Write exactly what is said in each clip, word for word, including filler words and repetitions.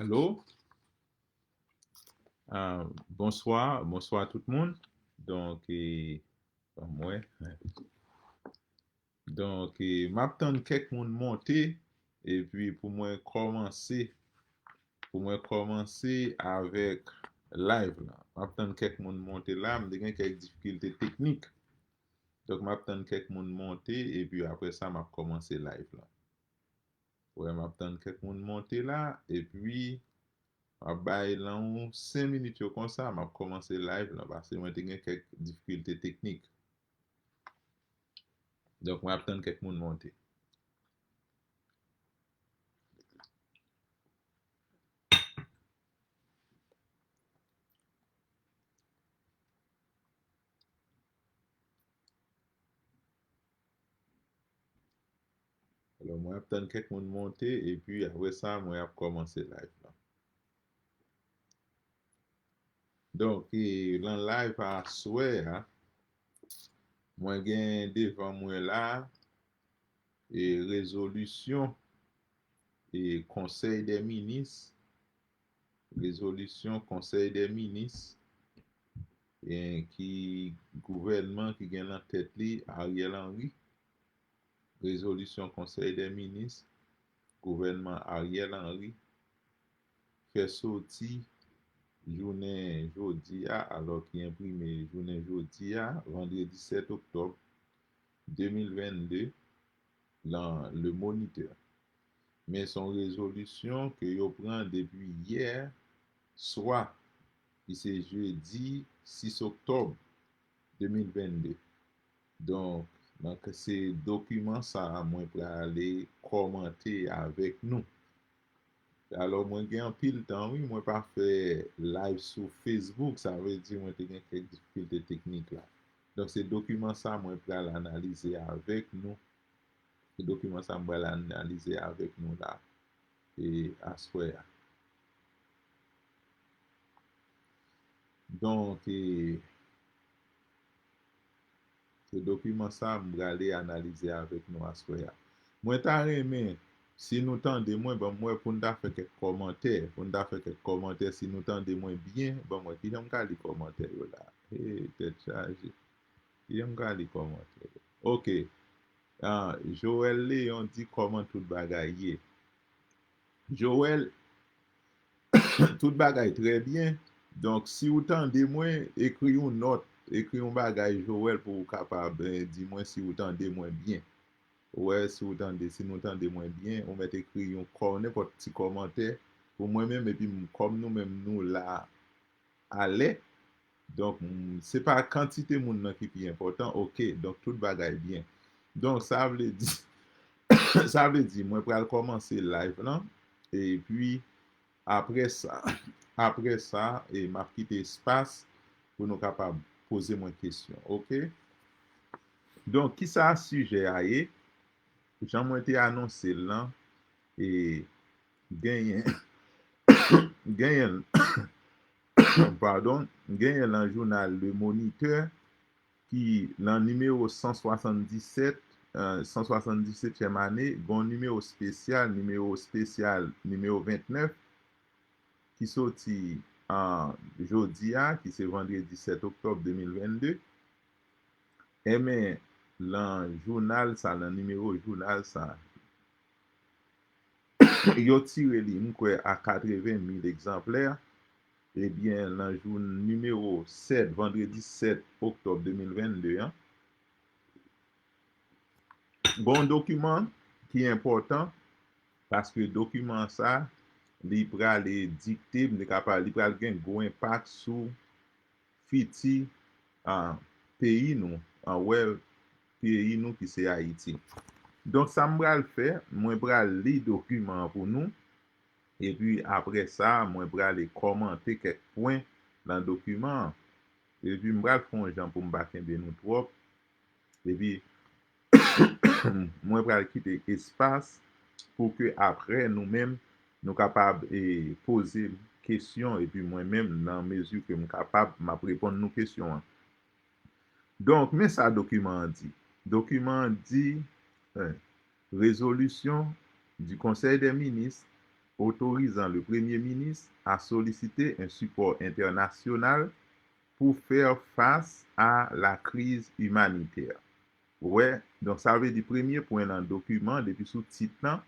Alo? Ah, bonswa, bonswa tout moun. Donk, e, ban m wè. Donk, e, m ap tann kèk moun monte, epi pou mwen kòmanse, pou mwen kòmanse avèk live la. M ap tann kèk moun monte la, m te gen kèk difikilte teknik. Donk, m ap tann kèk moun monte, epi apre sa, m ap kòmanse live la. Wè, m ap tann kèk moun monte la, epi m ap bay lan yon senk minit yo konsa, m ap kòmanse live lan, paske mwen te gen kèk difikilte teknik. Donk, mwen ap tann kèk moun monte. Alò, mwen ap tann kèk moun monte, epi apre sa, mwen ap kòmanse live lan. Donk, e, lan live aswè a, mwen gen devan mwen la, e, rezolisyon, e, Konsèy dè Minis, rezolisyon Konsèy dè Minis, e, ki gouvènman ki gen lan tèt li Ariel Henry, rezolisyon Konsèy dè Minis, gouvènman Ariel Henry, fè soti jounen jodi a, alò ki enprime jounen jodi a, vandredi sèt oktòb de mil vennde, lan Le Moniteur. Men se yon rezolisyon ke yo pran depi yè swa, ki se jedi sis oktòb de mil vennde. Donk, donk, se dokiman sa a mwen prale kòmante avèk nou. Alò, mwen gen anpil tan, wi, mwen pa fè live sou Facebook, sa vle di mwen te gen kèk difikilte teknik la. Donk, se dokiman sa mwen pral analize avèk nou. Se dokiman sa mwen pral analize avèk nou la, e aswè a. Donk, e, se dokiman sa m prale analize avèk nou aswè a. Mwen ta renmen, si nou tande mwen, ban m wè pou n ta fè kèk kòmantè, pou n ta fè kèk kòmantè, si nou tande mwen byen, ban m wè kijan m ka li kòmantè yo la. Hey, tèt chaje. Kijan m ka li kòmantè yo? Ok. Ah, Joël Léon di kòman tout bagay ye. Joël, tout bagay trè byen. Donk, si w tande mwen, ekri yon nòt, ekri yon bagay, Joël, pou w kapab, eh, di mwen si w tande mwen byen. Ou wè, si w tande, si nou tande mwen byen, ou mèt ekri yon kò, nenpòt ti kòmantè. Pou mwen menm, epi m, kòm nou menm, nou la alè. Donk, m, se pa kantite moun nan ki pi enpòtan. Ok, donk, tout bagay byen. Donk, sa vle di, sa vle di, mwen pral kòmanse live lan. Epi, apre sa, apre sa, e m ap kite espas pou nou kapab poze mwen kesyon. Ok? Donk, kisa sijè a ye? Jan mwen te anonse l lan, e genyen, genyen, padon, genyen lan jounal Le Moniteur, ki lan nimewo san swasanndisèt, eh, san swasanndisètyèm ane, gen yon nimewo espesyal, nimewo espesyal, nimewo vennèf, ki soti, ah, jodi a, ki se vandredi sèt oktòb de mil vennde. Enben, lan jounal sa, lan nimewo jounal sa, yo tire li, m kwè, a katreven mil egzanplè. Ebyen, lan jou nimewo sèt, vandredi sèt oktòb de mil vennde an, gen yon dokiman ki enpòtan, paske dokiman sa, li prale dikte, li kapab, li pral gen gwo enpak sou fiti, ah, peyi nou, ah, wè, peyi nou ki se Ayiti. Donk, sa m pral fè, mwen pral li dokiman an pou nou, epi apre sa, mwen prale kòmante kèk pwen nan dokiman an. Epi m pral fè yon jan pou m pa kenbe nou twòp. Epi, mwen pral kite espas pou ke apre nou menm, nou kapab, e, poze kesyon, epi mwen menm, nan mezi ke m kapab, m ap reponn nou kesyon an. Donk, men sa dokiman an di. Dokiman an di, eh, résolution du Conseil des ministres autorisant le Premier ministre à solliciter un support international pour faire face à la crise humanitaire. Ou wè, donk sa vle di premye pwen nan dokiman, depi sou tit lan,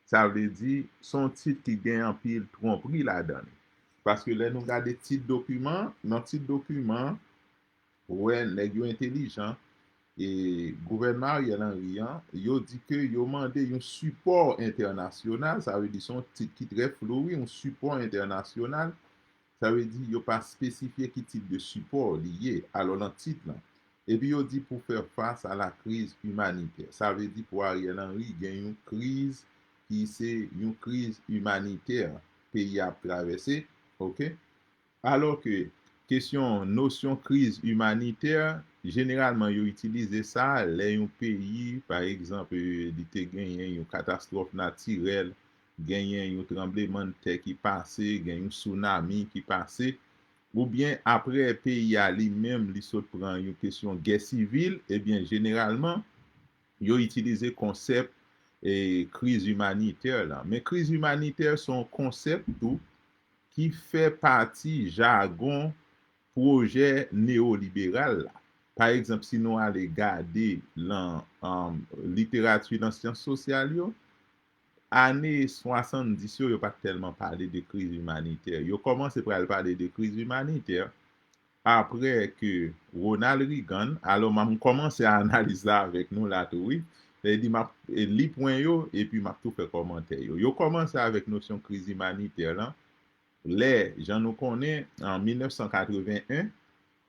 sa vle di se yon tit ki gen anpil twonpri ladan li. Paske lè nou gade tit dokiman, nan tit dokiman, ou wè nèg yo entelijan, e gouvènman Ariel Henry an, yo di ke yo mande yon sipò entènasyonal, sa vle di se yon tit ki trè flou, wi, yon sipò entènasyonal, sa vle di yo pa espesifye ki tip de sipò li ye, alò nan tit lan. Epi yo di pour faire face à la crise humanitaire. Sa vle di pou Ariel Henry gen yon kriz ki se yon kriz imanitè peyi a ap travèse, oke? Alò ke kesyon, nosyon kriz imanitè, jeneralman yo itilize sa lè yon peyi, pa egzanp, li te genyen yon katastwòf natirèl, genyen yon tranblemanntè ki pase, gen yon sounami ki pase, oubyen apre peyi a li menm li sot pran yon kesyon gè sivil, ebyen jeneralman yo itilize konsèp e kriz imanitè lan. Men kriz imanitè se yon konsèp tou ki fè pati jagon pwojè neyoliberal la. Pa egzanp, si nou ale gade lan um, literati lan syans sosyal yo, ane swasanndis yo, yo pa t tèlman pale de kriz imanitè. Yo kòmanse pral pale de kriz imanitè apre ke Ronald Reagan, alò m ap kòmanse analiz la avèk nou la tou, wi. Sa vle di m ap li pwen yo epi m ap tou fè kòmantè yo. Yo kòmanse avèk nosyon kriz imanitè lan, lè, jan nou konnen, an mil nèf san katreven en,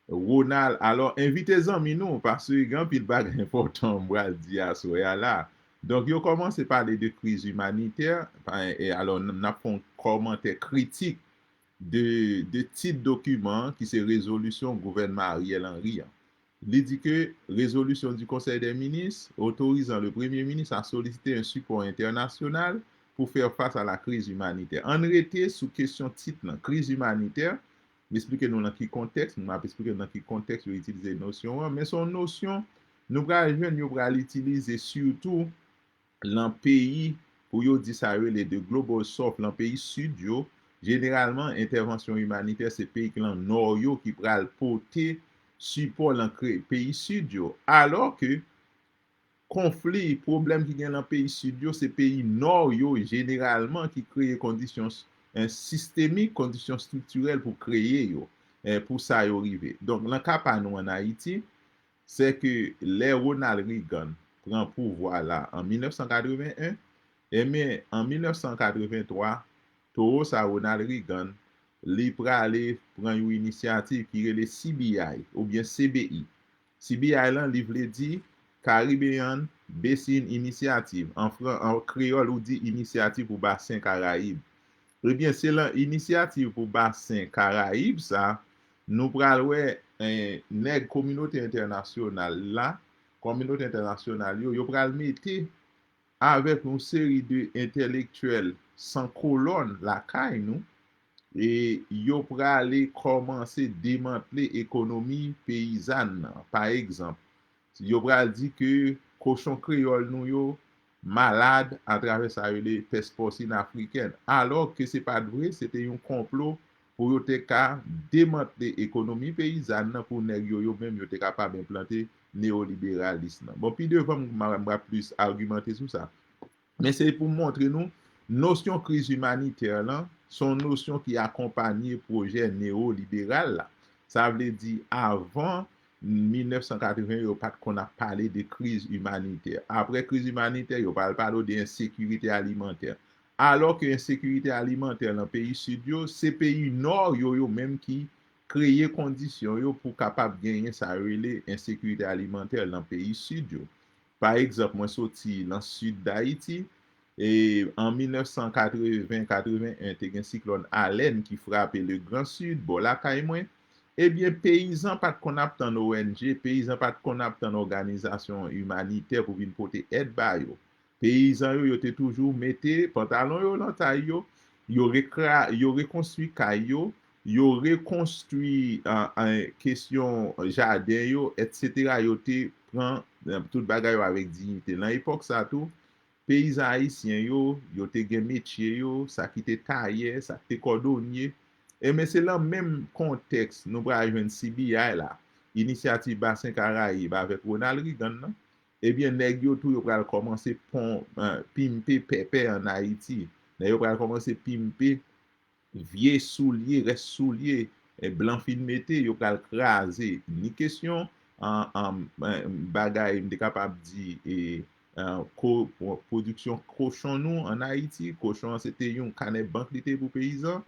Ronald, alò, envite zanmi nou, paske gen anpil bagay enpòtan m pral di aswè a la. Donk, yo kòmanse pale de kriz imanitè, e alò, n ap fè yon kòmantè kritik de, de tit dokiman an, ki se rezolisyon gouvènman Ariel Henry an. Li di ke résolution du Conseil des ministres autorisant le Premier ministre à solliciter un support international pour faire face à la crise humanitaire. Ann rete sou kesyon tit lan, kriz imanitè. M esplike nou lan ki kontèks, m ap esplike nou lan ki kontèks yo itilize nosyon an, men se yon nosyon nou pral jwenn yo pral itilize sitou lan peyi, pou yo di sa yo rele the global south, lan peyi sid yo, jeneralman entèvansyon imanitè se peyi ki lan nò yo ki pral pote sipò lan peyi sid yo. Alò ke konfli, pwoblèm ki gen lan peyi sid yo, se peyi nò yo jeneralman ki kreye kondisyon sistemik, kondisyon estriktirèl pou kreye yo, pou sa yo rive. Donk, lan ka pa nou ann Ayiti, se ke lè Ronald Reagan pran pouvwa la an mil nèf san katreven en, enben, an mil nèf san katreven twa, towo sa Ronald Reagan, li prale pran yon inisyativ ki rele C B I oubyen C B I. C B I lan, li vle di Caribbean Basin Initiative. An, an kreyòl, ou di Inisyativ pou Basen Karayib. Ebyen, se lan inisyativ pou Basen Karayib sa, nou pral wè eh, nèg kominote entènasyonal la, kominote entènasyonal yo, yo pral mete avèk yon seri de entèlektyèl san kolòn lakay nou, e yo prale kòmanse demantle ekonomi peyizàn nan. Pa egzanp, yo pral di ke kochon kreyòl nou yo malad atravè sa yo rele pès pòsin afrikèn. Alò ke se pa t vre, se te yon konplo pou yo te ka demantle ekonomi peyizàn nan pou nèg yo, yo menm, yo te kapab enplante neyoliberalis lan. Bon, pi devan, m, m, m ap plis agimante sou sa. Men se pou m montre nou, nosyon kriz imanitè lan, se yon nosyon ki akonpanye pwojè neyoliberal la. Sa vle di, avan mil nèf san katreven, yo pa t konn ap pale de kriz imanitè. Apre kriz imanitè, yo pral pale w de ensekirite alimantè. Alò ke ensekirite alimantè lan peyi sid yo, se peyi nò yo, yo menm ki kreye kondisyon yo pou kapab genyen sa yo rele ensekirite alimantè lan peyi sid yo. Pa egzanp, mwen soti lan sid Dayiti, e an mil nèf san katreven, katreven en, te gen siklòn Alèn ki frape le Gran Sid, bò lakay mwen. Ebyen, peyizan pa t konn ap tann O N G, peyizan pa t konn ap tann òganizasyon imanitè pou vin pote èd ba yo. Peyizan yo, yo te toujou mete pantalon yo lan tay yo, yo rekra, yo rekonstwi kay yo, yo rekonstwi an, an, kesyon jaden yo, etsetera. Yo te pran eh, tout bagay yo avèk diyite. Lan epòk sa tou, peyizan ayisyen yo, yo te gen metye yo, sa ki te tayè, sa ki te kòdonye. Ebyen, se lan menm kontèks nou pral jwenn C B I la, Inisyativ Basen Karayib avèk Ronald Reagan nan. Ebyen, nèg yo tou, yo pral kòmanse pon, eh, pimpe pèpè ann Ayiti. Nèg yo pral kòmanse pimpe vye soulye, rès soulye, eh, blan fin mete, yo pral kraze. Ni kesyon, an, an, eh, bagay, m te kapab di, eh, eh, ko-, pwodiksyon kochon nou ann Ayiti. Kochon an, se te yon kanè bank li te pou peyizan.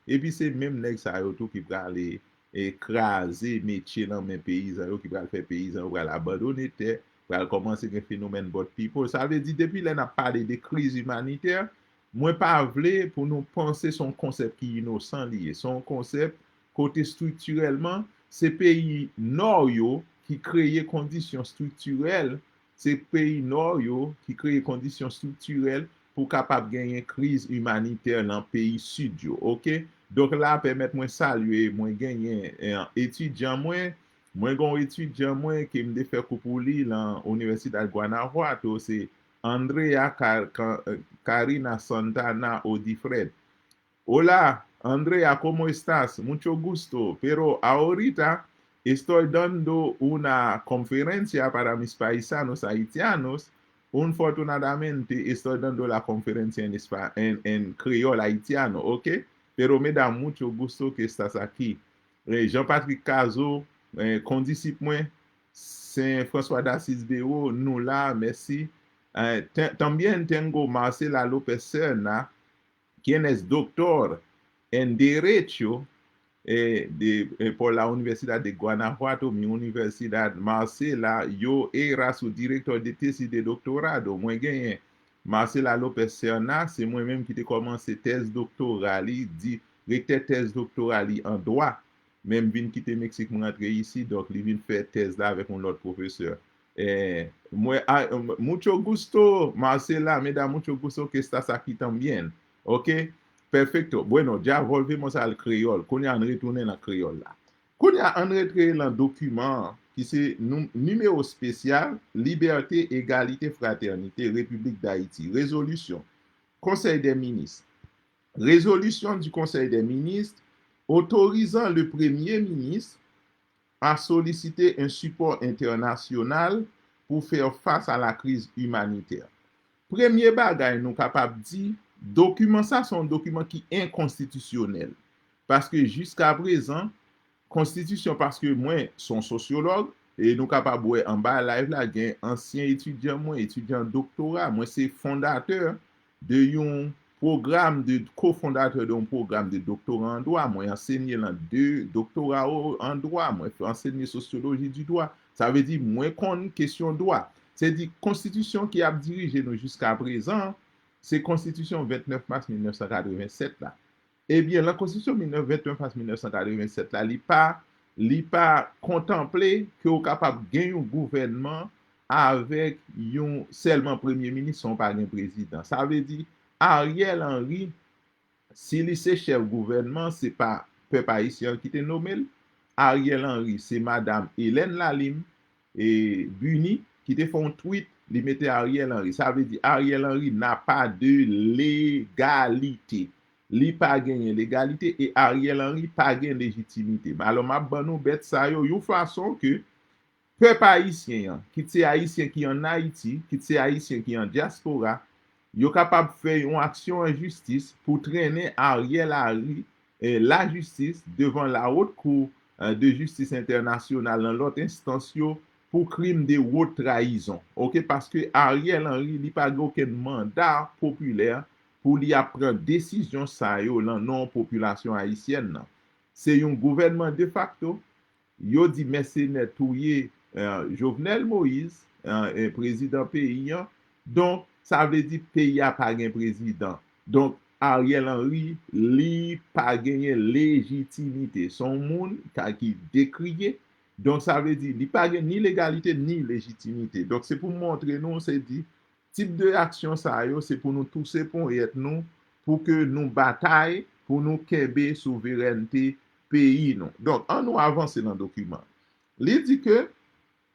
Epi se menm nèg sa yo tou ki prale, eh, kraze metye nan men peyizan yo, ki pral fè peyizan yo pral abandone tè, pral kòmanse gen fenomèn bòt people. Sa vle di, depi lè n ap pale de kriz imanitè, mwen pa vle pou nou panse se yon konsèp ki inosan li ye. Se yon konsèp kote estriktirèlman, se peyi Nò yo ki kreye kondisyon estriktirèl, se peyi Nò yo ki kreye kondisyon estriktirèl pou kapab genyen kriz imanitè nan peyi Sid yo, oke? Donk la, pèmèt mwen salye, mwen genyen, eh, etidyan mwen, mwen gen yon etidyan mwen ke m te fè kou pou li lan Universidad Guanajuato, se Andrea Car-, Car-, Karina Santana Odifred. Hola, Andrea, ¿cómo estás? Mucho gusto, pero ahorita estoy dando una conferencia para mis paisanos haitianos. Infortunadamente, estoy dando la conferencia en, espa- en, en creol haitiano, ¿ok? Pero me da mucho gusto que estás aquí. Eh, Jean Patrick Cazot, eh, kondisip mwen, Saint François d'Assise Béraud, nou la, mèsi. Eh, te- también tengo Marcela López Serna, quien es doctor en Derecho, eh, de, eh, por la Universidad de Guanajuato, mi universidad, Marcela, yo era su director de tesis de doctorado. Mwen genyen Marcela López Serna, se mwen menm ki te kòmanse tèz doktora li, direktè tèz doktora li an dwa. Men m vin kite Meksik, m rantre isi, donk li vin fè tèz la avèk yon lòt pwofesè. Eh, mwen, ah, mucho gusto, Marcela, me da mucho gusto que estás aquí también. Ok? Perfecto. Bueno, ya volvemos al kreyòl. Kounye a, ann retounen nan kreyòl la. Kounye a, ann retounen nan dokiman an, ki se nou- nimewo espesyal, Liberté, Égalité, Fraternité, République d'Haïti. Rezolisyon Konsèy dè Minis. Résolution du Conseil des ministres autorisant le Premier ministre à solliciter un support international pour faire face à la crise humanitaire. Premye bagay nou kapab di, dokiman sa se yon dokiman ki enkonstitisyonèl. Paske jiska prezan, konstitisyon, paske mwen se yon sosyològ, e nou kapab wè anba live la, gen ansyen etidyan mwen, etidyan doktora, mwen se fondatè de yon pwogram de, kofondatè de yon pwogram de doktora an dwa. Mwen ansenye lan de doktora an dwa. Mwen ansenye sosyoloji di dwa. Sa vle di, mwen konn kesyon dwa. Se di, konstitisyon ki ap dirije nou jiska prezan, se konstitisyon vennèf mas mil nèf san katrevennsèt la. Ebyen, lan konstitisyon mil nèf, vennèf mas mil nèf san katrevennsèt la, li pa, li pa kontanple ke w kapab gen yon gouvènman avèk yon sèlman premye minis san w pa gen prezidan. Sa vle di, Ariel Henry, si li se chèf gouvènman, se pa pèp ayisyen an ki te nome l. Ariel Henry, se madam Hélène Lalime, e, Buny, ki te fè yon tweet, li mete Ariel Henry. Sa vle di Ariel Henry n'a pas de légalité. Li pa genyen legalite e Ariel Henry pa gen lejitimite. Alò, m ap ban nou bèt sa yo yon fason ke pèp ayisyen an, kit se ayisyen ki ann Ayiti, kit se ayisyen ki an dyaspora, yo kapab fè yon aksyon an jistis pou trennen Ariel Henry, eh, lajistis devan la Haute Cour, eh, de Justice Internationale nan lòt enstans yo pou krim de wot trayizon. Oke, paske Ariel Henry, li pa gen okenn manda popilè pou li ap pran desizyon sa yo lan non popilasyon ayisyèn nan. Se yon gouvènman defakto, yo di mèsenè touye, eh, Jovenel Moïse, eh, eh, prezidan peyi an. Donk, sa vle di peyi a pa gen prezidan. Donk, Ariel Henry, li pa genyen lejitimite. Se yon moun ka, ki dekriye. Donk, sa vle di, li pa gen ni legalite, ni lejitimite. Donk, se pou montre nou, se di, tip de aksyon sa yo, se pou nou touse ponyèt nou, pou ke nou batay, pou nou kenbe souverènte peyi nou. Donk, an nou avanse nan dokiman. Li di ke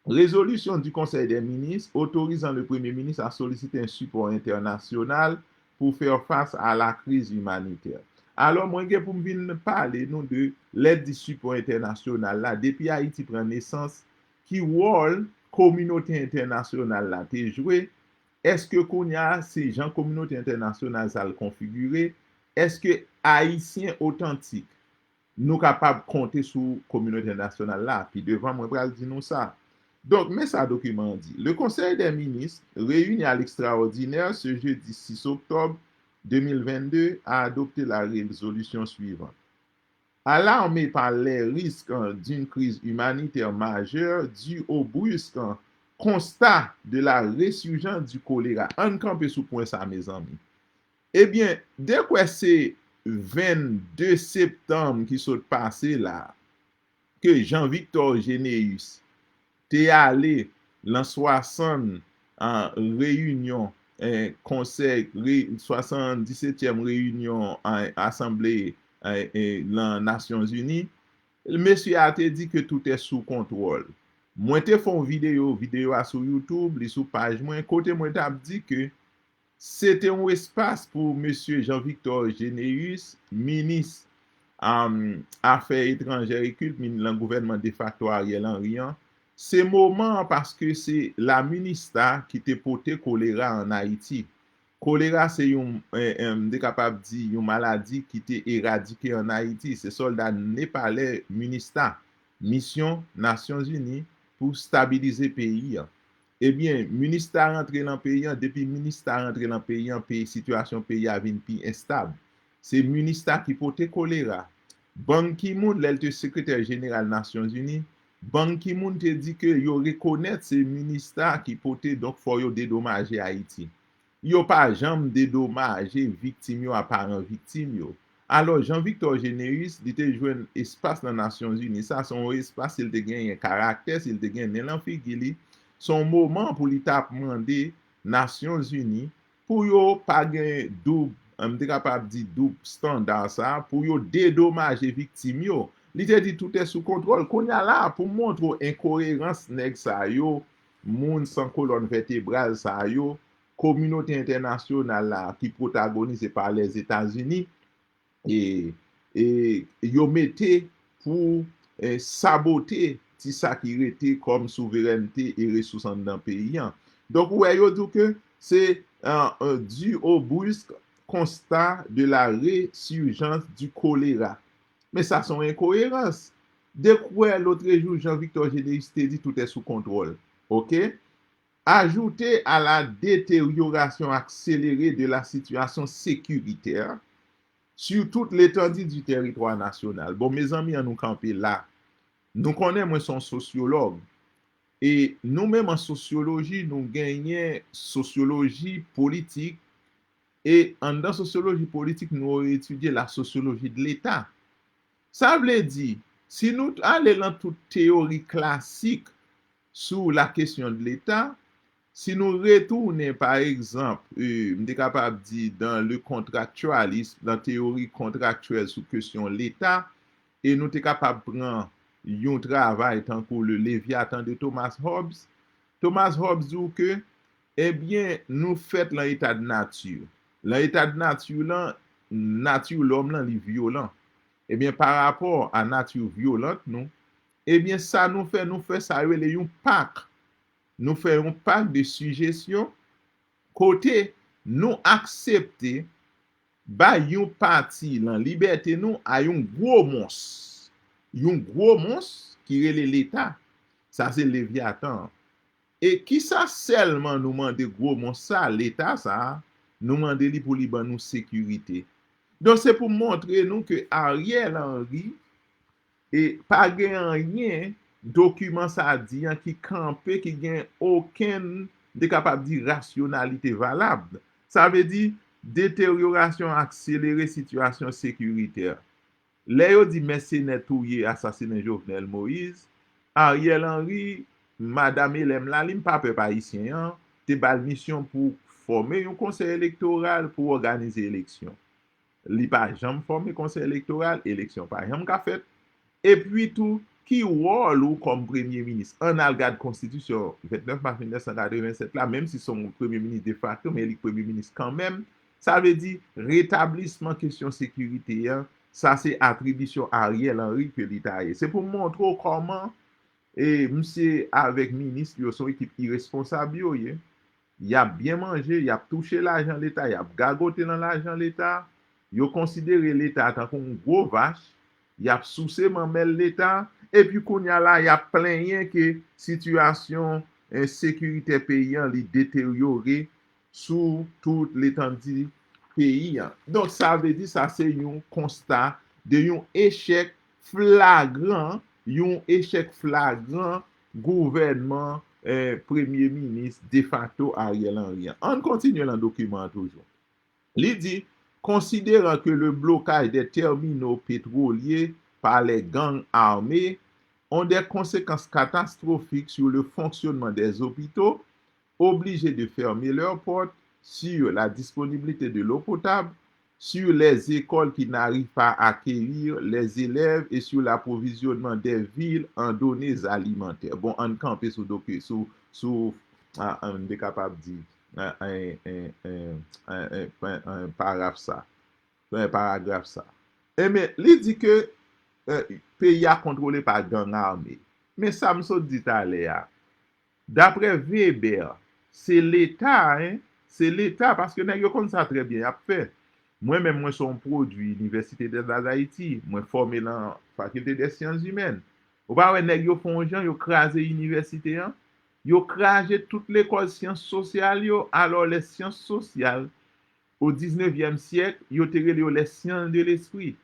Résolution du Conseil des ministres autorisant le Premier ministre à solliciter un support international pour faire face à la crise humanitaire. Alò, mwen gen pou m vin pale nou de lèd di sipò entènasyonal la. Depi Ayiti pran nesans, ki wòl kominote entènasyonal la te jwe? Èske kounye a, se jan kominote entènasyonal sa l konfigire? Èske Ayisyen otantik, nou kapab konte sou kominote entènasyonal la? Pi devan, mwen pral di nou sa. Donk, men sa dokiman an di. Le Conseil des ministres, réuni à l'extraordinaire ce jeudi six octobre deux mille vingt-deux, a adopté la résolution suivante. Alarmé par les risques d'une crise humanitaire majeure due au brusque constat de la résurgence du choléra. Ann kanpe sou pwen sa, mezanmi. Ebyen, dekwè se vennde septanm ki sot pase la, ke Jean Victor Généus te ale lan swasann an reyinyon, eh, konsèy, re, swasanndisetyèm reyinyon an asanble, eh, eh, lan Nasyonzini, mesye a te di ke tout est sous contrôle. Mwen te fè yon videyo, videyo a sou YouTube, li sou paj mwen, kote mwen t ap di ke se te yon espas pou mesye Jean Victor Généus, minis, um, afè etranjè e kilt, min, lan gouvènman defakto Ariel Henry an. Se moman an paske se la MINUSTAH ki te pote kolera ann Ayiti. Kolera se yon, eh, eh, m te kapab di, yon maladi ki te eradike ann Ayiti. Se sòlda nepalè MINUSTAH, Misyon Nasyonzini pou stabilize peyi an. Ebyen, MINUSTAH rantre lan peyi an, depi MINUSTAH rantre lan peyi an, peyi, sitiyasyon peyi a vin pi enstab. Se MINUSTAH ki pote kolera. Ban Ki-moon, lè l te sekretè jeneral Nasyonzini, Ban Ki-moon te di ke yo rekonèt se MINUSTAH ki pote, donk fò yo dedomaje Ayiti. Yo pa janm dedomaje viktim yo a paran viktim yo. Alò, Jean Victor Généus, li te jwenn espas nan Nasyonzini. Sa se yon espas, si l te genyen karaktè, si l te gen nen lan figi li, se yon moman pou li t ap mande Nasyonzini pou yo pa gen doub, m te kapab di doub standa sa, pou yo dedomaje viktim yo. Li te di tout est sous contrôle. Kounye a la, pou montre w enkoyerans nèg sa yo, moun san kolòn vètebral sa yo, kominote entènasyonal la ki pwotagonize pa Lèzetazini, e, e yo mete pou, eh, sabote ti sa ki rete kòm souverènte e resous anndan peyi an. Donk, ou wè, yo di w ke se, eh, eh, dû au brusque constat de la résurgence du choléra. Men sa se yon enkoyerans. Dekwè lotrejou Jean Victor Généus te di tout est sous contrôle. Oke? Ajouté à la détérioration accélérée de la situation sécuritaire sur toute l'étendue du territoire national. Bon, mezanmi, ann nou kanpe la. Nou konnen mwen se yon sosyològ. E nou menm an sosyoloji, nou genyen sosyoloji politik. E anndan sosyoloji politik, nou etidye la sociologie de l'État. Sa vle di, si nou ale lan tout teyori klasik sou la question de l'État, si nou retounen, pa egzanp, eh, m te kapab di dans le contractualisme, nan teyori kontraktyèl sou kesyon Leta, e nou te kapab pran yon travay tankou Le Léviathan de Thomas Hobbes. Thomas Hobbes di w ke, ebyen, nou fèt lan eta de nati. Lan eta de nati lan, nati lòm lan, li vyolan. Ebyen, parapò a nati vyolant nou, ebyen, sa nou fè, nou fè sa yo rele yon pak. Nou fè yon pak de sijesyon kote nou aksepte bay yon pati lan libète nou a yon gwo mons. Yon gwo mons ki rele Leta. Sa se Levyatan an. E kisa sèlman nou mande gwo mons sa, Leta sa a, nou mande li pou li ban nou sekirite. Donk, se pou montre nou ke Ariel Henry, e pa gen anyen dokiman sa a di an ki kanpe, ki gen okenn, m te kapab di, rasyonalite valab. Sa vle di, deteryorasyon akselere sitiyasyon sekiritè. Lè yo di mèsenè touye, asasinen Jovenel Moïse, Ariel Henry, madanm L M la, li m pa pèp ayisyen an, te ba l misyon pou fòme yon konsèy elektoral pou òganize eleksyon. Li pa janm fòme konsèy elektoral, eleksyon pa janm ka fèt. Epi tou, ki wòl ou kòm premye minis? Ann al gad konstitisyon vennèf mas mil nèf san katrevennsèt la, menm si se yon premye minis defakto, men li k premye minis kanmenm. Sa vle di retablisman kesyon sekirite an, sa se atribisyon Ariel Henry ke li ta ye. Se pou m montre w kòman e misye avèk minis li yo se yon ekip iresponsab yo ye. Y ap byen manje, y ap touche lajan Leta, y ap gagote nan lajan Leta. Yo konsidere Leta tankou yon gwo vach, y ap souse manmèl Leta, epi kounye a la, y ap plenyen ke sitiyasyon ensekiritè peyi an li deteryore sou tout letandi peyi an. Donk, sa vle di sa se yon konsta de yon echèk flagran, yon echèk flagran gouvènman eh, premye minis defakto Ariel Henry an. Ann kontinye nan dokiman an toujou. Li di, considérant que le blocage des terminaux pétroliers par les gangs armés ont des conséquences catastrophiques sur le fonctionnement des hôpitaux, obligés de fermer leurs portes, sur la disponibilité de l'eau potable, sur les écoles qui n'arrivent pas à accueillir les élèves et sur l'approvisionnement des villes en données alimentaires. Bon, ann kanpe sou doki, sou, sou, ah, ann te kapab di, ah, en, en, en, en, en, en, en paraf sa, en paragraf sa. Enben, li di ke eh, peyi a kontwole pa gang ame. Men sa m sot di talè a, daprè Weber, se Leta, en, se Leta, paske nèg yo konn sa trè byen y ap fè. Mwen menm, mwen se yon pwodui Inivèsite Dèta Dayiti, mwen fòme nan Fakilte dè Syans Imèn. Ou pa wè nèg yo fè yon jan, yo kraze inivèsite an, yo kraze tout lekòl syans sosyal yo, alò lè syans sosyal, o diznevyèm syèk, yo te rele yo les sciences de l'esprit.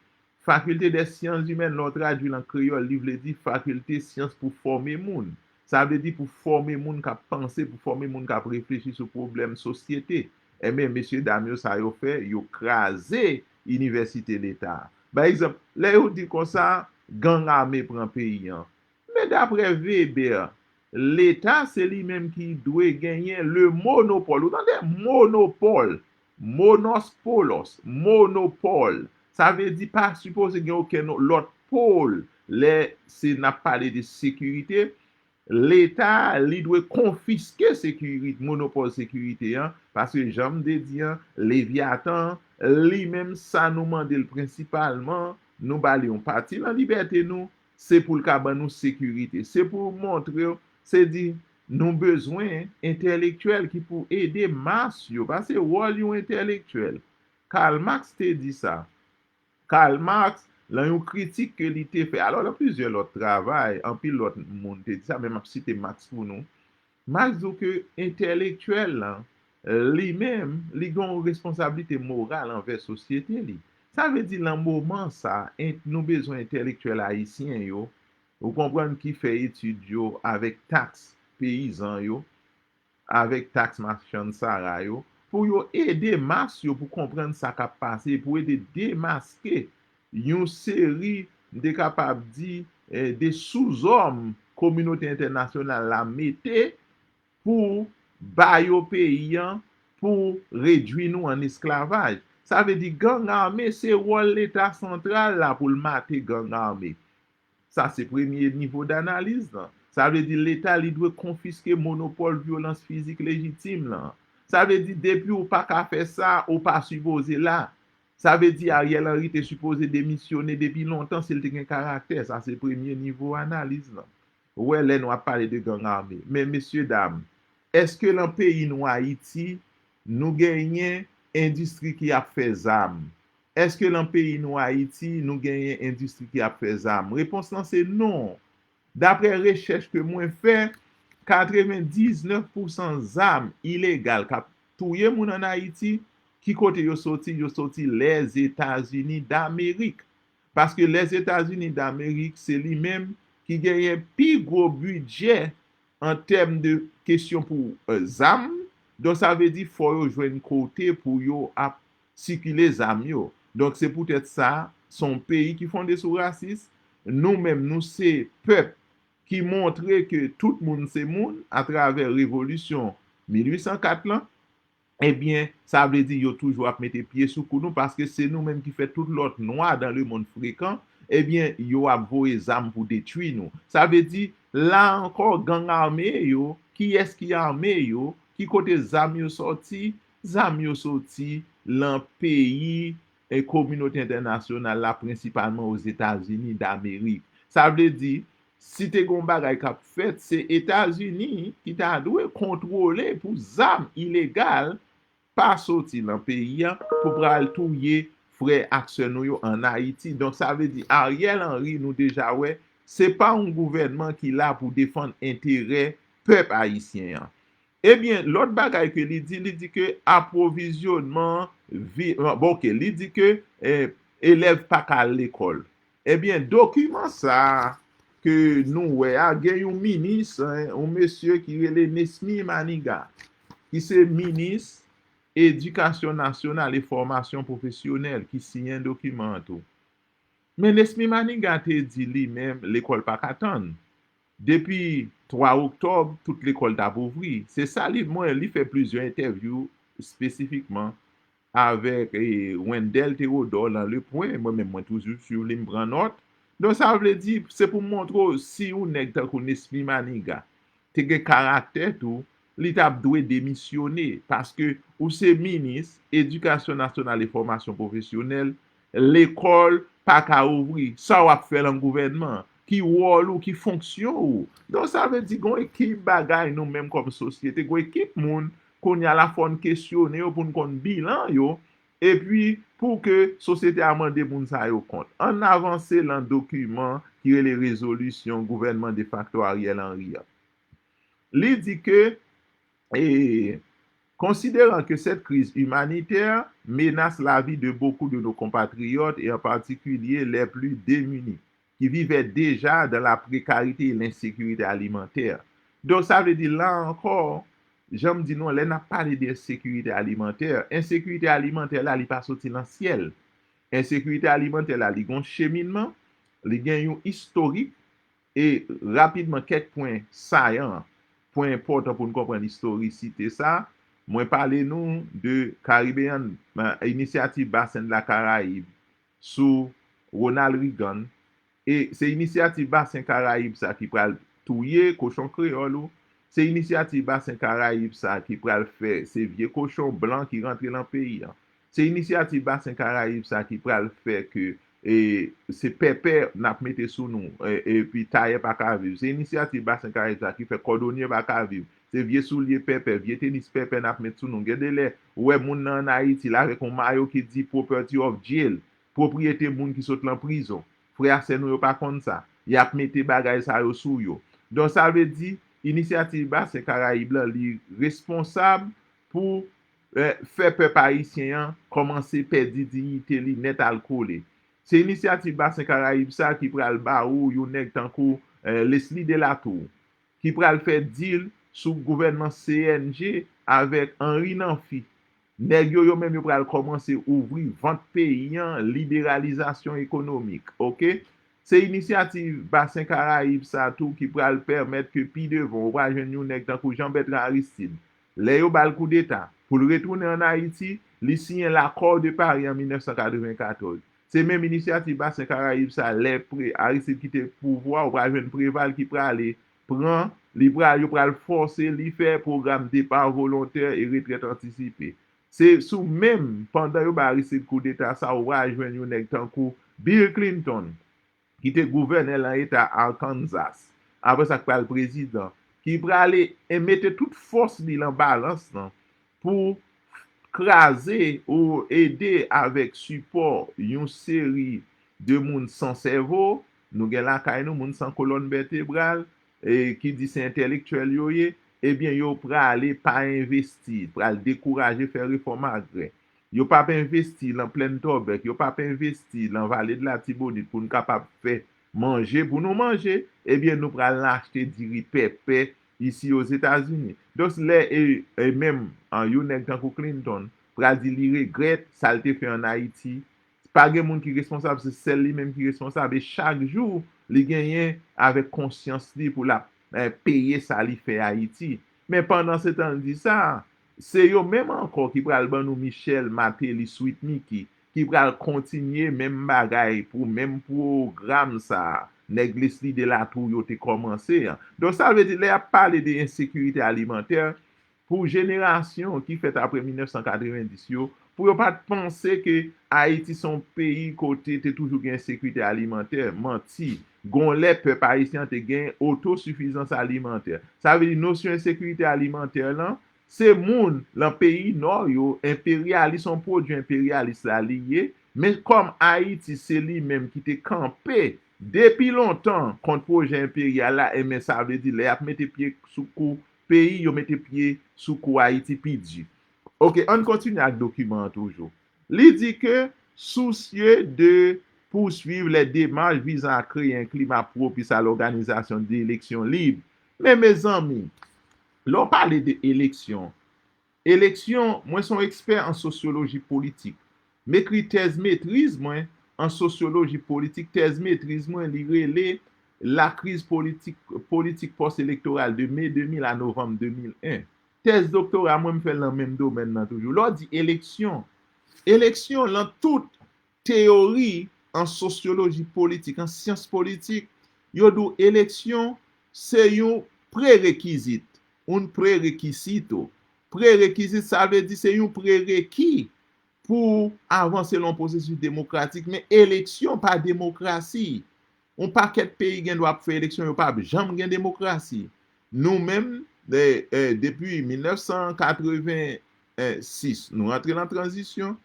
Faculté des sciences humaines, lè w tradui l an kreyòl, li vle di fakilte syans pou fòme moun. Sa vle di pou fòme moun k ap panse, pou fòme moun k ap reflechi sou pwoblèm sosyete. Enben, mesye dam yo, sa yo fè, yo kraze inivèsite Leta a. Pa egzanp, lè yo di konsa, gang ame pran peyi an. Men daprè Weber, Leta se li menm ki dwe genyen le monopòl. Ou tande? Monopòl. Monos polos. Monopòl. Sa vle di pa sipoze gen okenn lòt pòl lè se n ap pale de sekirite. Leta, li dwe konfiske sekirite, monopòl sekirite an, paske jan m te di an, Levyatan, li menm sa nou mande l prensipalman, nou ba li yon pati nan libète nou, se pou l ka ban nou sekirite. Se pou montre w, se di, nou bezwen entèlektyèl ki pou ede mas yo, paske wòl yon entèlektyèl. Karl Marx te di sa. Karl Marx, lan yon kritik ke li te fè, alò lan plizyè lòt travay, anpil lòt moun te di sa, men m ap site Marx pou nou. Marx di w ke entèlektyèl lan, li menm, li gen yon responsablite moral anvè sosyete li. Sa vle di lan moman sa, en, nou bezwen entèlektyèl ayisyen yo, ou konprann, ki fè etid yo avèk taks peyizan yo, avèk taks machann sara yo, pou yo ede mas yo pou konprann sa k ap pase, pou ede demaske yon seri, m te kapab di, eh, de souzòm kominote entènasyonal la mete pou ba yo peyi an, pou redui nou an esklavaj. Sa vle di gang ame se wòl Leta santral la pou l mate gang ame. Sa se premye nivo danaliz lan. Sa vle di Leta li dwe konfiske monopòl vyolans fizik lejitim lan. Sa vle di depi w pa ka fè sa, ou pa sipoze la. Sa vle di Ariel Henry te sipoze demisyone depi lontan si l te gen karaktè. Sa se premye nivo analiz lan. Ou wè lè nou ap pale de gang ame. Men mesye dam, èske lan peyi nou Ayiti, nou genyen endistri ki ap fè zam? Èske lan peyi nou Ayiti, nou genyen endistri ki ap fè zam? Repons lan se non. Daprè rechèch ke mwen fè, katrevendiznèf pousan zam ilegal k ap touye moun ann Ayiti, ki kote yo soti? Yo soti Lèzetazini Damerik. Paske Lèzetazini Damerik, se li menm ki genyen pi gwo bidjè an tèm de kesyon pou, eh, zam. Donk, sa vle di fò yo jwenn kote pou yo ap sikile zam yo. Donk, se poutèt sa, se yon peyi ki fonde sou rasis. Nou menm, nou se pèp ki montre ke tout moun se moun atravè revolisyon mil uit san kat lan. Ebyen, sa vle di yo toujou ap mete pye sou kou nou, paske se nou menm ki fè tout lòt nwa dan lemonn frekan, ebyen, yo ap voye zam pou detwi nou. Sa vle di, la ankò, gang ame yo, kiyès ki ame yo, ki kote zam yo sòti? Zam yo soti lan peyi e kominote entènasyonal la, prensipalman Ozetazini Damerik. Sa vle di, si te gen yon bagay k ap fèt, se Etazini ki ta dwe kontwole pou zam ilegal pa soti lan peyi a pou pral touye frè ak sè nou yo ann Ayiti. Donk, sa vle di, Ariel Henry, nou deja wè, se pa yon gouvènman ki la pou defann enterè pèp ayisyen an. Ebyen, lòt bagay ke li di, li di ke apwovizyonman, vi, bon, ok, li di ke eh, elèv pa ka al lekòl. Ebyen, dokiman sa a ke nou wè a, gen yon minis, yon mesye ki rele Nesmy Manigat, ki se minis Edikasyon Nasyonal e Fòmasyon Pwofesyonèl, ki siyen dokiman an tou. Men Nesmy Manigat te di li menm, lekòl pa ka tann. Depi twa oktòb, tout lekòl t ap ouvri. Se sa li, mwen, li fè plizyè entèvyou espesifikman avèk eh, Wendell Theodore lan Le Point. Mwen menm, mwen toujou swiv li, m pran nòt. Donk, sa vle di, se pou montre w, si yon nèg tankou Nesmy Manigat te gen karaktè tou, li t ap dwe demisyone, paske ou se minis Edikasyon Nasyonal e Fòmasyon Pwofesyonèl, lekòl pa ka ouvri, sa w ap fè lan gouvènman? Ki wòl ou, ki fonksyon ou? Donk, sa vle di, gon ekip bagay nou menm kòm sosyete, gon ekip moun, kounye a la fò n kesyone yo pou n konn bilan yo, epi pou ke sosyete a mande moun sa yo kont. Ann avanse lan dokiman ki rele rezolisyon gouvènman defakto Ariel Henry an. Li di ke, eh, considérant que cette crise humanitaire menace la vie de beaucoup de nos compatriotes et en particulier les plus démunis, qui vivaient déjà dans la précarité et l'insécurité alimentaire. Donk, sa vle di, la ankò, jan m di nou, lè n ap pale de ensekirite alimantè, ensekirite alimantè la, li pa soti nan syèl. Ensekirite alimantè la, li gon cheminman, li gen yon istorik, e rapidman, kèk pwen sayan, pwen enpòtan pou n konprann istorisite sa, mwen pale nou de Caribbean, eh, Inisyativ Basen de la Karayib sou Ronald Reagan, e se Inisyativ Basen Karayib sa ki pral touye kochon kreyòl ou, se Inisyativ Basen Karayib sa ki pral fè se vye kochon blan ki rantre lan peyi an. Se Inisyativ Basen Karayib sa ki pral fè ke, e, se pèpè n ap mete sou nou, e, epi tayè pa ka viv. Se Inisyativ Basen Karayib sa ki fè kòdonye pa ka viv. Se vye soulye pèpè, vye tenis pèpè n ap met sou nou. Gen de lè, ou wè moun nan ann Ayiti, l avèk yon mayo ki di property of jail, pwopriyete moun ki sot lan prizon. Frè ak sè nou yo pa konn sa. Y ap mete bagay sa yo sou yo. Donk, sa vle di, Inisyativ Basen Karayib lan, li responsab pou, eh, fè pèp ayisyen an kòmanse pèdi diyite li nèt al kole. Se Inisyativ Basen Karayib sa ki pral ba ou yon nèg tankou, eh, Leslie Delatour, ki pral fè dil sou gouvènman C N G avèk Henri Namphy. Nèg yo, yo menm, yo pral kòmanse ouvri vant peyi an, liberalizasyon ekonomik, oke? Se Inisyativ Basen Karayib sa tou ki pral pèmèt ke pi devan ou pral jwenn yon nèg tankou Jean Bertrand Aristide. Lè yo ba l koudeta, pou l retounen ann Ayiti, li siyen L'accord de Paris an mil nèf san katreven katòz. Se menm Inisyativ Basen Karayib sa, lè pre, Aristide kite pouvwa, ou pral jwenn Preval ki prale pran, li pral, yo pral fòse li fè pwogram depa volontè e retrèt antisipe. Se sou menm, pandan yo ba Aristide koudeta sa, ou pral jwenn yon nèg tankou Bill Clinton, ki te gouvènè lan eta Arkansas, apre sa k pral prezidan, ki prale e mete tout fòs li lan balans lan pou kraze ou ede avèk sipò yon seri de moun san sèvo, nou gen lakay nou, moun san kolòn vètebral, e ki di se entèlektyèl yo ye, ebyen, yo prale pa envesti, pral dekouraje fè refòm agrè. Yo p ap envesti lan Plèn Tòbèk, yo p ap envesti lan Vale de Latibonit pou n kapab fè manje pou nou manje, ebyen, nou pral achte diri pèpè isi Ozetazini. Donk, lè, e, e menm, an, yon nèg tankou Clinton pral di li regrèt sa l te fè ann Ayiti, pa gen moun ki responsab, se sèl li menm ki responsab. E chak jou, li genyen avèk konsyans li pou l ap, eh, peye sa li fè Ayiti. Men pandan se tan l di sa, se yo menm ankò ki pral ban nou Michel, Martelly, Sweet Micky, ki pral kontinye menm bagay pou menm pwogram sa a, nèg Leslie Delatour yo te kòmanse an. Donk, sa vle di, lè y ap pale de ensekirite alimantè, pou jenerasyon ki fèt apre mil nèf san katrevenndis yo, pou yo pa t panse ke Ayiti se yon peyi kote te toujou gen ensekirite alimantè, manti. Gon lè pèp ayisyen an te gen otosifizans alimantè. Sa vle di nosyon ensekirite alimantè lan, se moun lan peyi Nò yo, enperyalis, yon pwodui enperyalis la li ye, men kòm Ayiti se li menm ki te kanpe depi lontan kont pwojè enperyal la, enben sa vle di lè y ap mete pye sou kou peyi, yo mete pye sou kou Ayiti pi di. Oke, ann kontinye ak dokiman an toujou. Li di ke soucieux de poursuivre les démarches visant à créer un climat propice à l'organisation d'élections libres. Men mezanmi, lè w pale de eleksyon, eleksyon, mwen se yon ekspè an sosyoloji politik. M ekri tèz metriz mwen an sosyoloji politik. Tèz metriz mwen, li rele La crise politique, politique post-électorale de mai deux mille à novembre deux mille un. Tèz doktora mwen, m fè l nan menm domèn nan toujou. Lè w di eleksyon, eleksyon lan tout teyori an sosyoloji politik, an syans politik, yo di w eleksyon se yon prerekizit, un prerequisito. Prerekizit, sa vle di se yon prereki pou avanse lan yon pwosesis demokratik, men eleksyon pa demokrasi. Yon pakèt peyi gen dwa ap fè eleksyon, yo p ap janm gen demokrasi. Nou menm, e, e, depi mil nèf san katrevensis, nou rantre lan tranzisyon,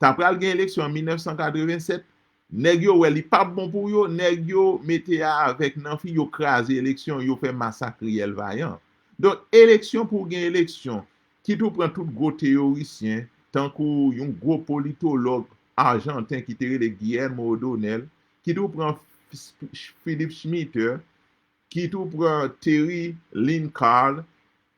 ta pral gen eleksyon an mil nèf san katrevennsèt, nèg yo wè li p ap bon pou yo, nèg yo mete a avèk nan fi, yo kraze eleksyon, yo fè masak riyèl vayan. Donk, eleksyon pou w gen eleksyon, kit ou pran tout gwo teyorisyen, tankou yon gwo politològ ajanten ki te rele Guillermo O'Donnell, kit ou pran F-, F-, Philip Schmitter, kit ou pran Terry Lincoln,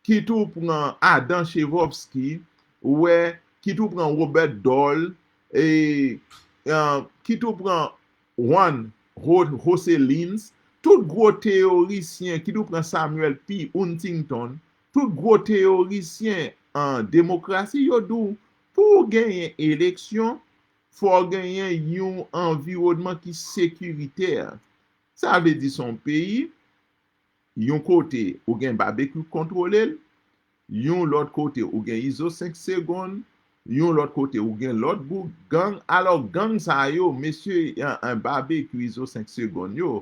kit ou pran Adam Chernovsky, ou wè, kit ou pran Robert Dahl, e, e, kit ou pran Juan Ho-, José Lins, tout gwo teyorisyen, kit ou pran Samuel P. Huntington, tout gwo teyorisyen an demokrasi, yo di w, pou w genyen eleksyon, fò w genyen yon anviwònman ki sekiritè. Sa vle di se yon peyi, yon kote ou gen babekyou k kontwole l, yon lòt kote ou gen Izo senk segonn, yon lòt kote ou gen lòt gwoup gang. Alò, gang sa yo, mesye, an, an babekyou, Izo senk segonn yo,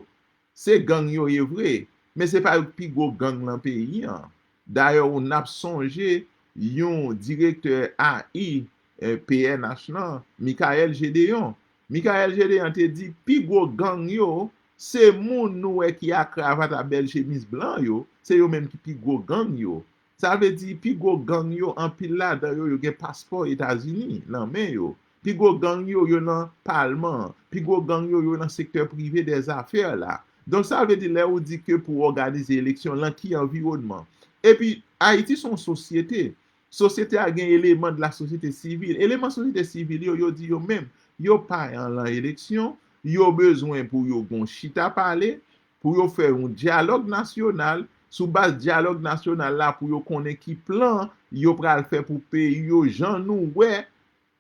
se gang yo ye vre, men se pa yo k pi gwo gang lan peyi an. Dayè, ou n ap sonje yon direktè A I, eh, P N H lan, Michaël Gédéon. Michaël Gédéon te di, pi gwo gang yo, se moun nou wè ki a kravat a bèl chemiz blan yo, se yo menm ki pi gwo gang yo. Sa vle di, pi gwo gang yo, anpil ladan yo, yo gen paspò Etazini lan men yo. Pi gwo gang yo, yo nan palman an. Pi gwo gang yo, yo nan sektè prive dèzafè la. Donk, sa vle di, lè ou di ke pou òganize eleksyon, lan ki anviwònman? Epi, Ayiti se yon sosyete. Sosyete a gen eleman de la sosyete sivil. Eleman sosyete sivil yo, yo di yo menm, yo pa an lan eleksyon, yo bezwen pou yo gon chita pale, pou yo fè yon dyalòg nasyonal, sou baz dyalòg nasyonal la, pou yo konnen ki plan yo pral fè pou peyi yo, jan nou wè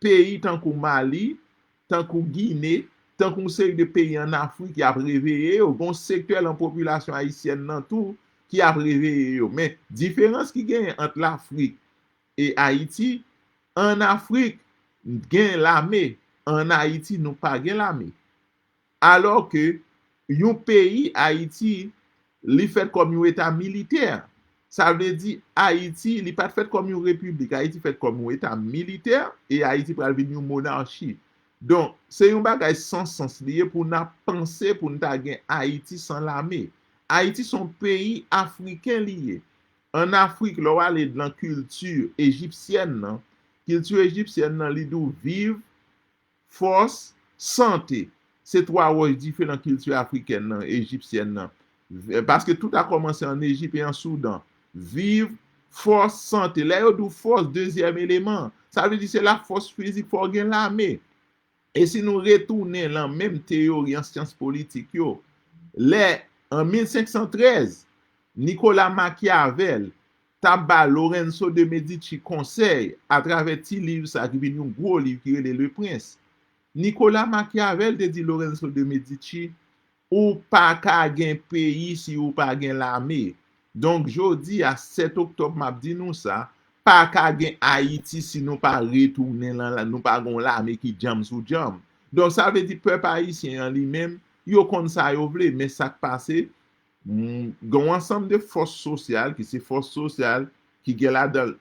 peyi tankou Mali, tankou Gine, tankou yon seri de peyi ann Afrik, y ap reveye yo. Gen yon sektè lan popilasyon ayisyèn nan tou ki ap reveye yo. Men, diferans ki genyen ant Lafrik e Ayiti, ann Afrik, gen lame, ann Ayiti, nou pa gen lame. Alò ke yon peyi, Ayiti, li fèt kòm yon eta militè. Sa vle di, Ayiti, li pa t fèt kòm yon repiblik. Ayiti fèt kòm yon eta militè, e Ayiti pral vin yon monachi. Donk, se yon bagay san sans li ye pou n ap panse pou n ta gen Ayiti san lame. Ayiti se yon peyi afriken li ye. Ann Afrik, lè w ale nan kilti ejipsyèn nan, kilti ejipsyèn nan, li di w viv, fòs, sante. Se twa wòch dife nan kilti afrikèn nan, ejipsyèn nan. V-, paske tout a kòmanse ann Ejip e an Soudan. Viv, fòs, sante. Lè yo di w fòs, dezyèm eleman, sa vle di se lafòs fizik, fò w gen lame. E si nou retounen lan menm teyori an syans politik yo, lè, an mil senk san trèz, Nicolas Machiavel t ap ba Lorenzo de Medici konsèy atravè ti liv sa ki vin yon gwo liv ki rele Le Prince. Nicolas Machiavel te di Lorenzo de Medici, ou pa ka gen peyi si ou pa gen lame. Donk, jodi a, sèt oktòb, m ap di nou sa, pa ka gen Ayiti si nou pa retounen lan, nou pa gen yon lame ki djanm sou djanm. Donk, sa vle di pèp ayisyen an li menm, yo konn sa yo vle, men sa k pase, mm, gen yon ansanm de fòs sosyal, ki se fòs sosyal, ki gen ladan l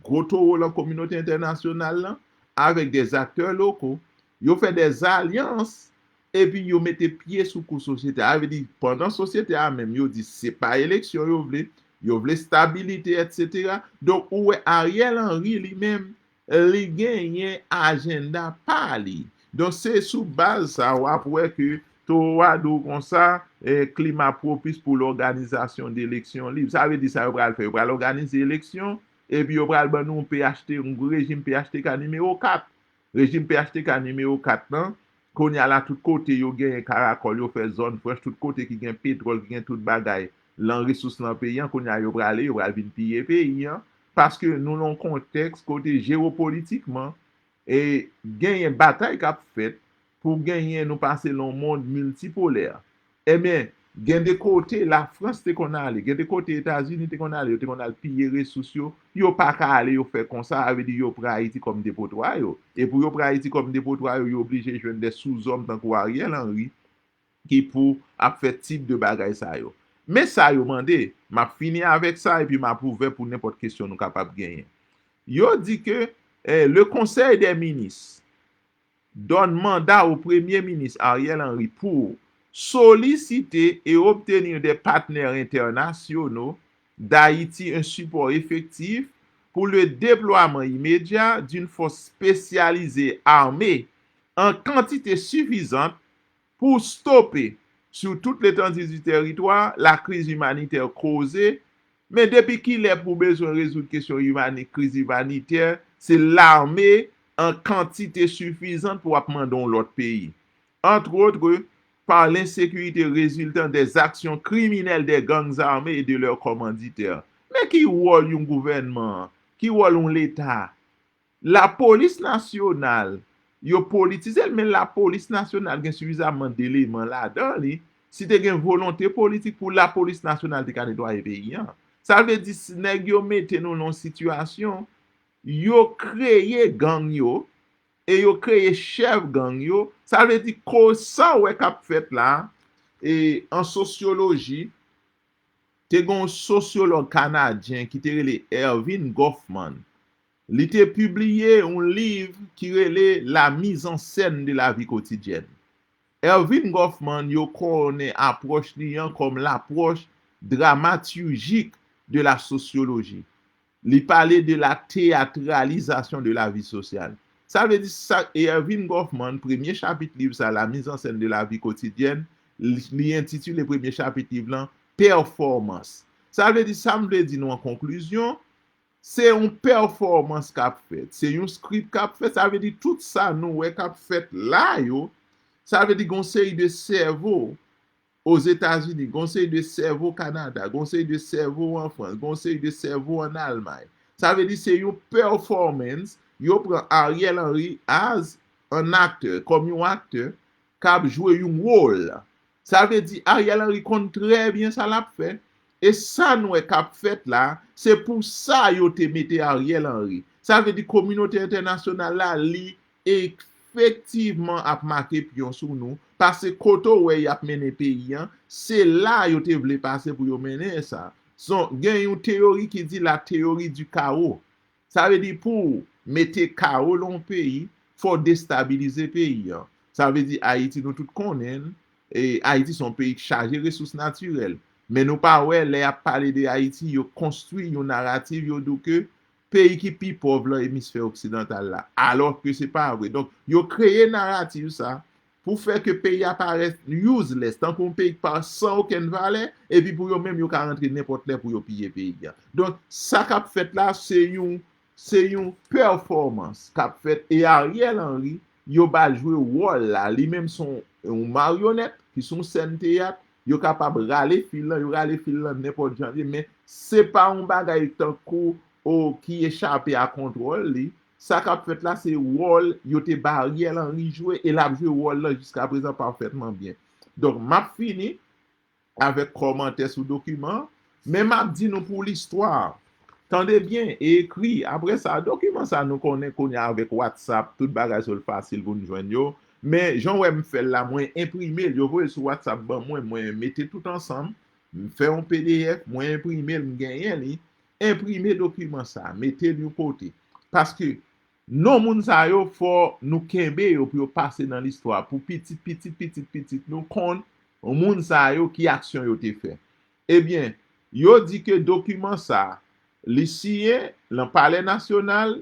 gwo towo lan kominote entènasyonal lan, avèk de aktè loko, yo fè de alyans, epi yo mete pye sou kou sosyete a. Sa vle di, pandan sosyete a menm, yo di se pa eleksyon yo vle, yo vle stabilite, etsetera. Donk, ou wè Ariel Henry li menm, li genyen ajanda pa li. Donk, se sou baz sa, w ap wè ke Towo a di w konsa, eh, klima pwopis pou lòganizasyon de eleksyon lib. Sa vle di sa yo pral fè? Yo pral òganize eleksyon, epi yo pral ban nou yon P H T, yon rejim P H T K nimewo kat. Rejim P H T K nimewo kat lan, kounye a la, tout kote yo genyen karakòl, yo fè zòn franch, tout kote ki gen petwòl, ki gen tout bagay, lan resous lan peyi an, kounye a yo prale, yo pral vin piye peyi an, paske nou nan yon kontèks kote jewopolitikman, e genyen batay k ap fèt pou genyen nou pase lan yon mond miltipolè. Ebyen, gen de kote Lafrans te konn ale, gen de kote Etazini te konn ale, yo te konn al piye resous yo, yo pa ka ale, yo fè konsa, sa vle di yo pran Ayiti kòm depotwa yo. E pou yo pran Ayiti kòm depotwa yo, yo oblije jwenn de souzòm tankou Ariel Henry ki pou ap fè tip de bagay sa yo. Men sa yo mande, m ap fini avèk sa epi m ap ouvè pou nenpòt kesyon nou kapab genyen. Yo di ke, eh, le Conseil des ministres donne mandat au Premier ministre Ariel Henry pour solliciter et obtenir des partenaires internationaux d'Haïti un support effectif pour le déploiement immédiat d'une force spécialisée armée en quantité suffisante pour stopper, sur toute l'étendue du territoire, la crise humanitaire causée. Men depi kilè pou bezwen rezoud kesyon imani-, kriz imanitè, se lame an kantite sifizan pou w ap mande yon lòt peyi. Entre autres, par l'insécurité résultant des actions criminelles des gangs armés et de leurs commanditaires. Men ki wòl yon gouvènman, ki wòl yon leta? Lapolis nasyonal, yo politize l, men lapolis nasyonal gen sifizaman d eleman ladan li. Si te gen volonte politik pou lapolis nasyonal te ka netwaye peyi an. Sa vle di, s-, nèg yo mete nou nan yon sitiyasyon, yo kreye gang yo, e yo kreye chèf gang yo. Sa vle di, ko-, sa w wè k ap fèt la, e an sosyoloji, te gen yon sosyològ kanadyen ki te rele Erving Goffman. Li te pibliye yon liv ki rele La mise en scène de la vie quotidienne. Erving Goffman, yo konnen apwòch li an kòm l'approche dramaturgique de la sociologie. Li pale de la théâtralisation de la vie sociale. Sa vle di sa, Erving Goffman, premye chapit liv sa, La mise en scène de la vie quotidienne, li, li entitile premye chapit liv lan Pèfòmans. Sa vle di, sa m vle di nou an konklizyon, se yon pèfòmans k ap fèt, se yon script k ap fèt, sa vle di tout sa nou wè k ap fèt la yo, sa vle di gon seri de sèvo Ozetazini, gon seri de sèvo Kanada, gon seri de sèvo an Frans, gon seri de sèvo an Almay. Sa vle di se yon performance, yo pran Ariel Henry as an aktè, kòm yon aktè k ap jwe yon wòl. Sa vle di Ariel Henry konn trè byen sa l ap fè. E sa n wè k ap fèt la, se pou sa yo te mete Ariel Henry. Sa vle di kominote entènasyonal la, li efektivman ap make pyon sou nou, paske kote w wè y ap mennen peyi an, se la yo te vle pase pou yo mennen sa. Son, gen yon teyori ki di la théorie du chaos. Sa vle di pou w mete kawo lan yon peyi, fò w destabilize peyi an. Sa vle di Ayiti, nou tout konnen l, e Ayiti se yon peyi ki chaje resous natirèl. Men nou pa wè, lè y ap pale de Ayiti, yo konstwi yon narativ, yo di w ke peyi ki pi pòv lan emisfè oksidantal la. Alò ke se pa vre. Donk, yo kreye narativ sa pou fè ke peyi a parèt useless, tankou yon peyi ki pa san okenn valè, epi pou yo menm yo ka rantre nenpòt lè pou yo piye peyi a. Donk, sa k ap fèt la, se yon, se yon pèfòmans k ap fèt, e Ariel Henry, yo ba l jwe wòl la. Li menm se yon, yon maryonèt ki sou yon sèn teyat, yo kapab rale fil lan, yo rale fil lan nenpòt jan li ye, men se pa yon bagay tankou, o, ki echape a kontwòl li. Sa k ap fèt la, se wòl yo te ba Ariel Henry jwe, e l ap jwe wòl lan jiskaprezan pafètman byen. Donk, m ap fini avèk kòmantè sou dokiman an, men m ap di nou pou listwa. Tande byen e ekri. Apre sa, dokiman sa nou konnen kounye a avèk WhatsApp, tout bagay sou l fasil pou n jwenn yo. Men, jan w wè m fè l la, mwen enprime l, yo voye l sou WhatsApp ban mwen, mwen mete tout ansanm, m fè yon P D F, mwen enprime l, m genyen li. Enprime dokiman sa, mete l yon kote. Paske non moun sa yo, fò nou kenbe yo pou yo pase nan listwa, pou pitit, pitit, pitit, pitit nou konn moun sa yo, ki aksyon yo te fè. Ebyen, yo di ke dokiman sa, li siyen nan Palè Nasyonal,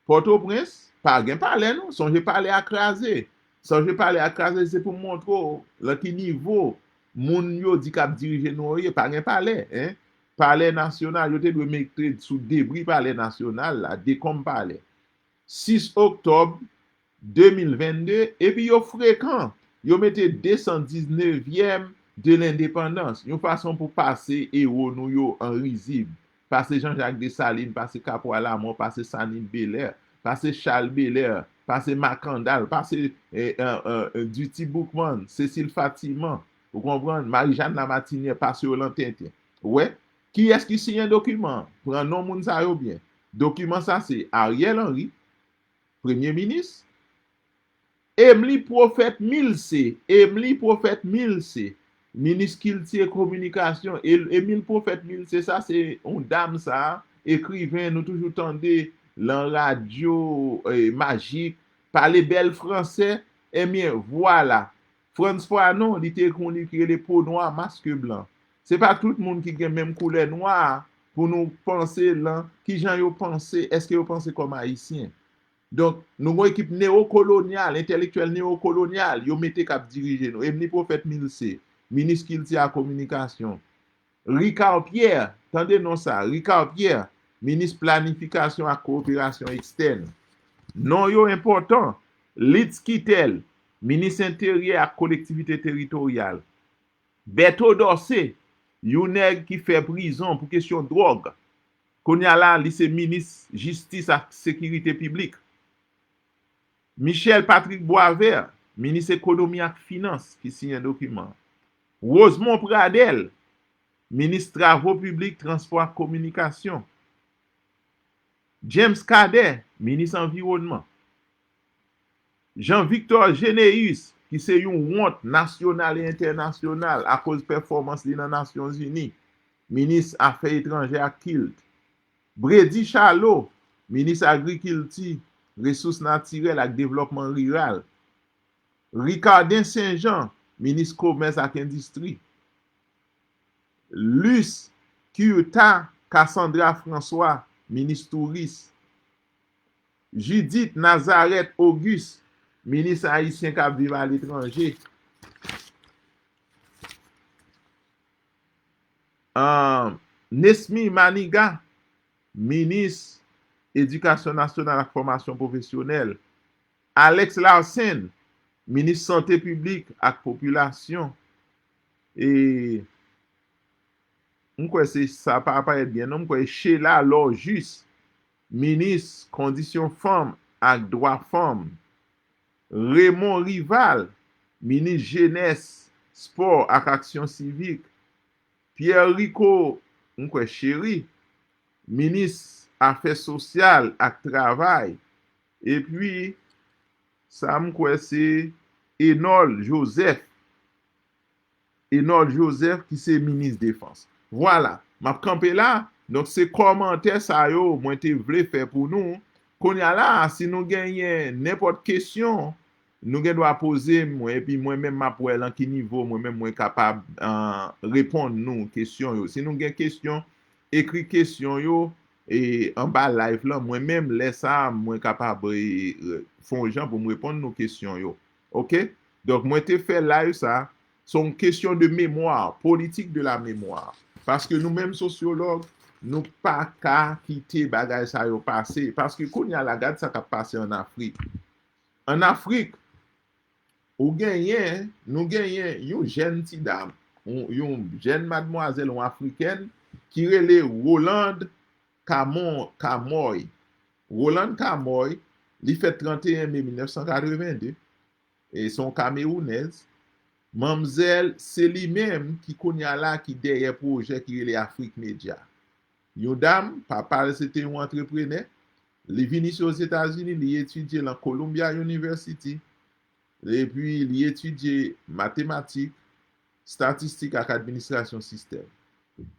Pòtoprens, pa gen palè non, sonje palè a kraze. Sonje palè a kraze, se pou m montre w lan ki nivo moun yo di k ap dirije nou yo ye, pa gen palè, en. Palè Nasyonal, yo te dwe mete sou debri Palè Nasyonal la, dekonm palè. Sis oktòb de mil vennde, epi yo frekan, yo mete de san diznevyèm de lendepandans, yon fason pou pase ewo nou yo an rizib, pase Jean-Jacques Dessalines, pase Capois Lamont, pase Sanin Belair, pase Charles Belair, pase Makandal, pase eh, eh, eh, Duty Boukman, Cécile Fatiman, ou konprann, Marie-Jeanne Lamartinière, pase yo lan tenten. Ou wè, kiyès ki siyen dokiman an? Pran non moun sa yo byen. Dokiman sa se Ariel Henry, premye minis, Emily Prophète Milcé, Emily Prophète Milcé, minis kilti e kominikasyon. E- Emile Prophète Milcé, sa se yon dam sa, ekriven, nou toujou tande lan radyo eh, majik, pale bèl fransè, ebyen, vwala. Frantz Fanon, li te ekri yon liv ki rele Po nwa, mask blan. Se pa tout moun ki gen menm koulè nwa a pou nou panse lan kijan yo panse, èske yo panse kòm Ayisyen. Donk, nou gon ekip newokolonyal, entèlektyèl newokolonyal, yo mete k ap dirije nou. Emily Prophète Milcé, minis kilti ak kominikasyon. Ricard Pierre, tande non sa, Ricard Pierre, minis planifikasyon ak kowoperasyon ekstèn. Non yo enpòtan, Litz Quitel, minis enteryè ak kolektivite teritoryal. Berto Dorcé, yon nèg ki fè prizon pou kesyon dwòg. Kounye a la, li se minis jistis ak sekirite piblik. Michel Patrick Boisvert, minis ekonomi ak finans, ki siyen dokiman an. Rosemond Pradel, minis travo piblik, transpò ak kominikasyon. James Cadet, minis anviwònman. Jean Victor Généus, ki se yon wont nasyonal e entènasyonal akoz pèfòmans li nan Nasyonzini, minis afè etranjè ak kilt. Bredy Charlot, minis agrikilti, resous natirèl ak devlòpman riral. Ricardin Saint Jean, minis komès ak endistri. Luce Curta Cassandra François, minis touris. Judith Nazareth Auguste, minis ayisyen k ap viv aletranje. Ahn, Nesmy Manigat, minis edikasyon nasyonal ak fòmasyon pwofesyonèl. Alex Larsen, minis sante piblik ak popilasyon. E m kwè se sa pa parèt byen non, m kwè Sheila Lorjus, minis kondisyon fanm ak dwa fanm. Raymond Rival, minis jenès, spò ak aksyon sivik. Pierre Rico, m kwè Chéry, minis afè sosyal ak travay. Epi, sa m kwè se Enold Joseph. Enold Joseph ki se minis defans. Vwala, m ap kanpe la. Donk, se kòmantè sa yo mwen te vle fè pou nou. Kounye a la, si nou genyen nenpòt kesyon, nou gen dwa poze m, mwen, epi mwen menm m ap wè lan ki nivo mwen menm mwen kapab eh, reponn nou kesyon yo. Si nou gen kesyon, ekri kesyon yo e anba live lan. Mwen menm, lè sa a, mwen kapab eh, fè yon jan pou m reponn nou kesyon yo. Oke? Donk, mwen te fè live sa, se yon kesyon de memwa, politik de la memwa. Paske nou menm sosyològ, nou pa ka kite bagay sa yo pase. Paske kounye a la, gad sa k ap pase ann Afrik. Ann Afrik, ou genyen, nou genyen yon jèn ti dam, yon, yon jèn madmwazèl, yon afrikèn, ki rele Rolande Kamon, Kamòy. Rolande Camøy, li fèt trannteyen me mil nèf san katreven de, e se yon Kamewounèz. Manmzèl, se li menm ki kounye a la ki dèyè pwojè ki rele Afrik Medya. Yon dam, papa l se te yon antreprenè, li vin isi Ozetazini, li etidye lan Columbia University, epi li etidye matematik, estatistik ak administrasyon sistèm.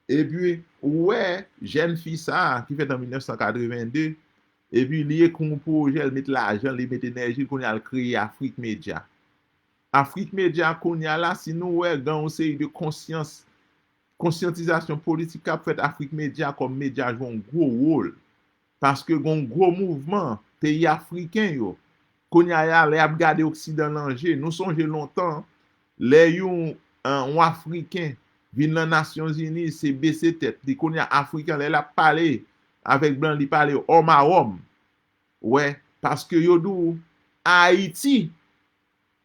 Epi, ou wè, jèn fi sa a, ki fèt an mil nèf san katreven de, epi li ekri yon pwojè, li met lajan, li met enèji, kounye a l kreye Afrik Medya. Afrik Medya, kounye a la, si nou wè, gen yon seri de konsyans, konsyantizasyon politik k ap fèt Afrik Medya kòm medya jwe yon gwo wòl. Paske gen yon gwo mouvman peyi afriken yo. Kounye a la, lè y ap gade Oksidan nan je, nou sonje lontan, lè yon, yon Afriken vin nan Nasyonzini, se bese tèt li. Kounye a, Afriken, lè l ap pale avèk blan, li pale òm a òm. Wè, paske yo di w, Ayiti,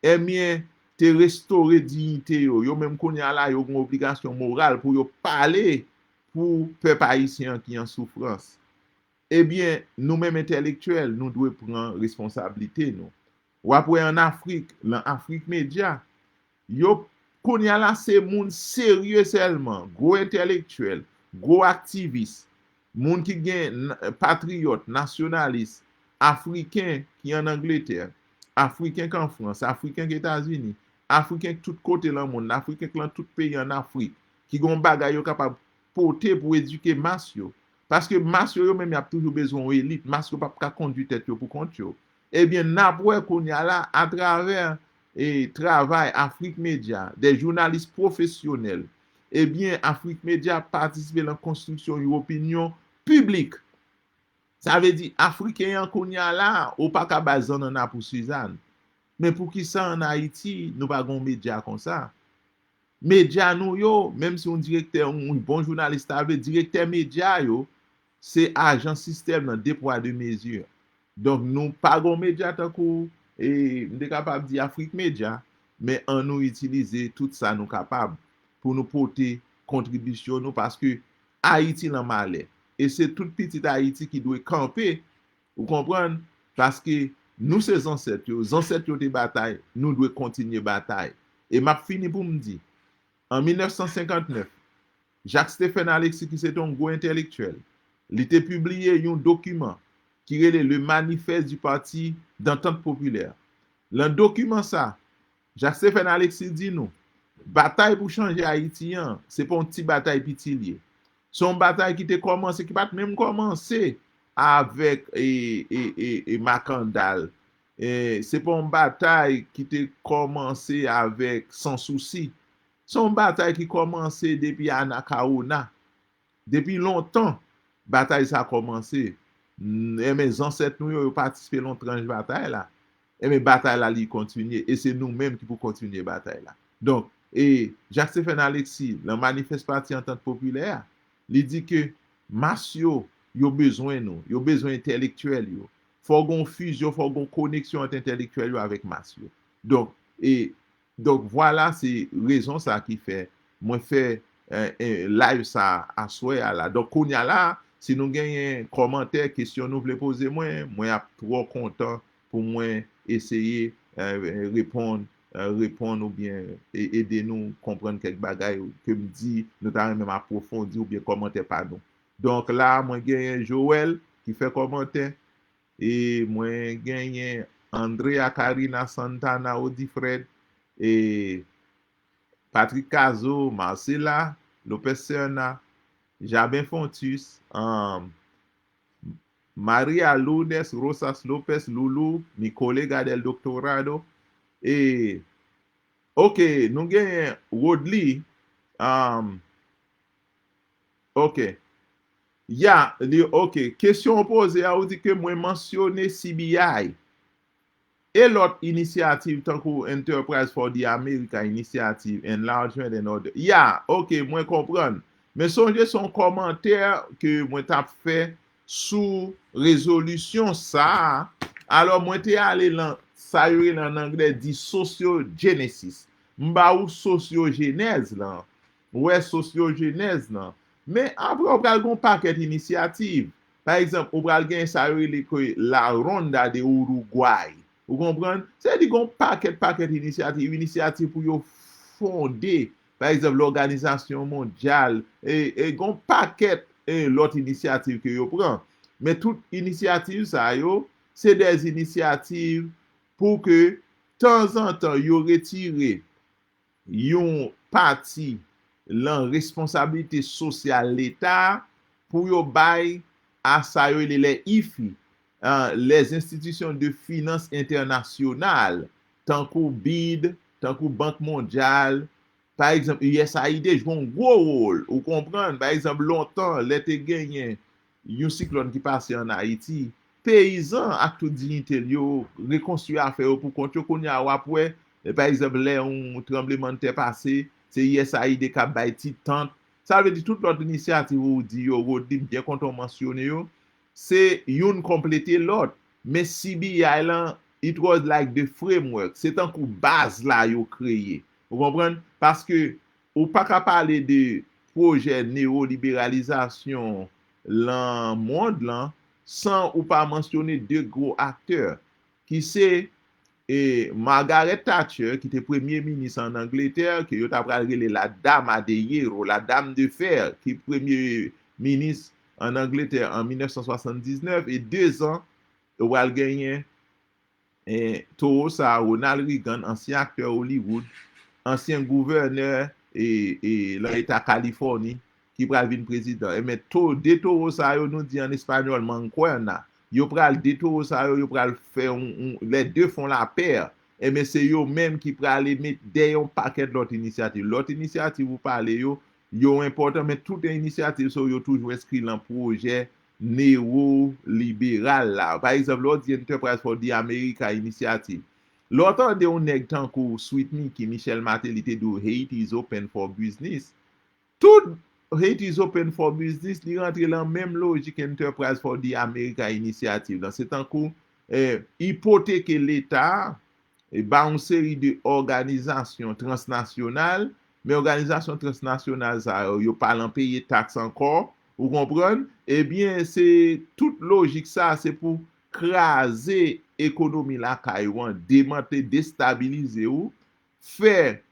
ebyen, te restore diyite yo. Yo menm kounye a la, yo gen obligasyon moral pou yo pale pou pèp ayisyen an ki an soufrans. Ebyen, nou menm entèlektyèl, nou dwe pran responsablite nou. W ap wè ann Afrik, lan Afrik Medya, yo, kounye a la, se moun serye sèlman, gwo entèlektyèl, gwo aktivis, moun ki gen n-, patriyòt, nasyonalis, Afriken ki ann Angletè, Afriken k an Frans, Afriken k Etazini, Afriken k tout kote lan monn, Afriken k lan tout peyi ann Afrik, ki gen yon bagay yo kapab pote pou edike mas yo. Paske mas yo, yo menm, y ap toujou bezwen yon elit. Mas yo p ap ka kondui tèt yo pou kont yo. Ebyen, n ap wè kounye a la, atravè, e, travay Afrik Medya, de jounalis pwofesyonèl, ebyen, Afrik Medya patisipe lan konstriksyon yon opinyon piblik. Sa vle di, Afriken an kounye a la, ou pa ka ba l zannanna pou Sizàn. Men poukisa ann Ayiti, nou pa gen yon medya konsa? Medya nou yo, menm si yon direktè, yon bon jounalis ta vle, direktè medya yo, se ajan sistèm nan, de pwa, de mezi. Donk, nou pa gen yon medya tankou, e, m te kapab di Afrik Medya, men ann nou itilize tout sa nou kapab pou nou pote kontribisyon nou, paske Ayiti lan malè. E se tout pitit Ayiti ki dwe kanpe, ou konprann? Paske nou se zansèt yo, zansèt yo te batay, nou dwe kontinye batay. E m ap fini pou m di, an mil nèf san senkant nèf, Jacques Stephen Alexis, ki se te yon gwo entèlektyèl, li te pibliye yon dokiman ki rele Le Manifeste du Parti d'Entente Populaire. Lan dokiman sa, Jacques Stephen Alexis di nou, batay pou chanje Ayiti an, se pa yon ti batay piti l ye. Se yon batay ki te kòmanse, ki pa t menm kòmanse avèk, e, e, e, e, Makandal. E, se pa yon batay ki te kòmanse avèk Sansousi. Se yon batay ki kòmanse depi Anakawona. Depi lontan, batay sa kòmanse. N-, enben, zansèt nou yo, yo patisipe lan yon tranch batay la. Enben, batay la, li kontinye. E se nou menm ki pou kontinye batay la. Donk, e Jacques Stephen Alexis, lan manifès Pati Antant Popilè a, li di ke mas yo, yo bezwen nou, yo bezwen entèlektyèl yo. Fò gen yon fizyon, fò gen yon koneksyon ant entèlektyèl yo avèk mas yo. Donk, e, donk, vwala, se rezon sa ki fè mwen fè, e, e, live sa aswè a la. Donk, kounye a la, si nou genyen kòmantè, kesyon nou vle poze mwen, mwen ap twò kontan pou mwen eseye, e, reponn, e, reponn oubyen e-, ede nou konprann kèk bagay ke m di, nou ta renmen m apwofondi oubyen kòmantè pa nou. Donk la, mwen genyen Joël ki fè kòmantè, e mwen genyen Andrea, Karina, Santana, Odifred, e Patrick Cazot, Marcela, Lopez Serna, Jabin Fontus, um, Maria Lourdes Rosas Lopez, Loulou, mi colega del doctorado, e, ok, nou genyen Rodly, um, ok. Ya, li, ok. Kesyon w poze a, ou di ke mwen mansyone C B I. E lòt inisyativ tankou Enterprise for the America Initiative, Enlargement and Other. Ya, ok, mwen konprann. Men sonje se yon kòmantè ke mwen t ap fè sou rezolisyon sa a. Alò, mwen te ale lan sa yo rele ann anglè di sociogenesis. M ba ou sosyojenèz lan. Ou wè sosyojenèz lan. Men apre, ou pral gen yon pakèt inisyativ. Pa egzanp, ou pral gen sa yo rele ke La Ronda de Uruguay. Ou konprann? Sa vle di gen yon pakèt, pakèt inisyativ, inisyativ pou yo fonde, pa egzanp, lòganizasyon mondyal, e, e gen yon pakèt, e, lòt inisyativ ke yo pran. Men tout inisyativ sa yo, se de inisyativ pou ke tanzantan yo retire yon pati lan responsablite sosyal Leta a pou yo bay a sa yo rele les IFI, ah, les institutions de finance internationales, tankou bid, tankou Bank Mondyal, pa egzanp, U S A I D jwe yon gwo wòl, ou konprann? Pa egzanp, lontan, lè te genyen yon siklòn ki pase ann Ayiti, peyizan ak tout diyite l yo rekonstwi afè yo pou kont yo. Kounye a, w ap wè, e, pa egzanp, lè yon tranblemanntè pase, se U S A I D k ap bay ti tant. Sa vle di tout lòt inisyativ ou di yo, Rodney, m byen kontan w mansyone yo, se youn konplete lòt. Men C B I lan, it was like the framework. Se tankou baz la yo kreye. Ou konprann? Paske ou pa ka pale de pwojè newoliberalizasyon lan mond lan san ou pa mansyone de gwo aktè, ki se, e, Margaret Thatcher, ki te premye minis ann Angletè, ke yo ta pral rele la Dama de Hierro, la Dame de Fer, ki premye minis ann Angletè an mil nèf san swasanndiznèf, e dezan, ou pral genyen, e, towo sa a, Ronald Reagan, ansyen aktè Hollywood, ansyen gouvènè, e, e, lan eta Kalifòni, ki pral vin prezidan. Enben, to-, de towo sa yo, nou di ann espanyòl mancuerna. Yo pral, de towo sa yo, yo pral fè yon, yon, les deux font la paire. Enben, se yo menm ki prale met dèyè yon pakèt lòt inisyativ. Lòt inisyativ ou pale yo, yo enpòtan, men tout inisyativ sa yo, yo toujou enskri lan pwojè newoliberal la. Pa egzanp, lè w di Enterprise for the America Initiative, lè w tande yon nèg tankou Sweet Micky, Michel Martelly te di w Haiti is open for business, tout Haiti is open for business, li rantre lan menm lojik Enterprise for the America Initiative lan. Se tankou, eh, ipoteke Leta a, e ba yon seri de òganizasyon transnasyonal, men òganizasyon transnasyonal sa yo, yo pa lan peye taks ankò, ou konprann? Ebyen, se tout lojik sa, se pou kraze ekonomi lakay ou an, demantle, destabilize ou, fè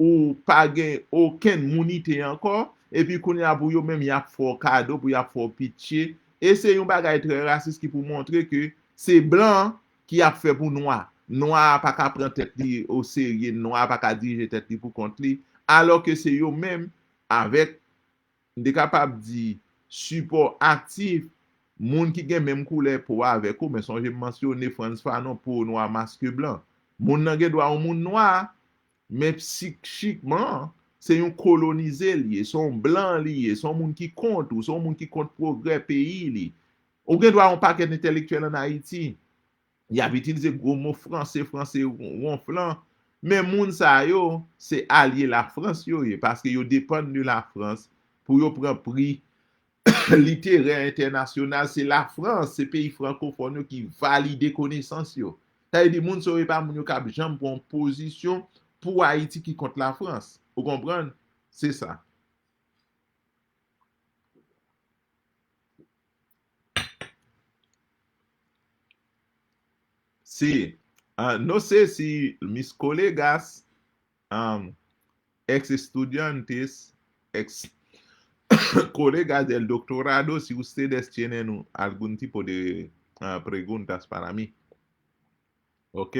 ou pa gen okenn mounite ankò, epi kounye a pou yo menm y ap fè w kado, pou y ap fè w pitye, e se yon bagay trè rasis ki pou montre ke se blan ki ap fè pou nwa. Nwa a pa ka pran tèt li oserye, nwa a pa ka dirije tèt li pou kont li, alò ke se yo menm, avèk, m te kapab di, sipò aktif moun ki gen menm koulè po avèk ou, men sonje m mansyone Frantz Fanon, po nwa, mask blan. Moun nan gen dwa yon moun nwa, men psichikman, se yon kolonize li ye, se yon blan li ye, se yon moun ki kont ou, se yon moun ki kont pwogrè peyi li. Ou gen dwa yon pakèt entèlektyèl ann Ayiti, y ap itilize gwo mo franse, franse wonflan, men moun sa yo, se alye Lafrans yo ye, paske yo depann de Lafrans pou yo pran pri literè entènasyonal, se Lafrans, se peyi frankofòn yo ki valide konesans yo. Sa vle di, moun sa yo, e pa moun yo k ap janm pran yon pozisyon pou Ayiti ki kont Lafrans. Ou konprann? Se sa. Si, ah, no sé si mis colegas, um, ex estudiantes, ex colegas del doctorado, si ustedes tienen un, algún tipo de, ah, preguntas para mí. Ok?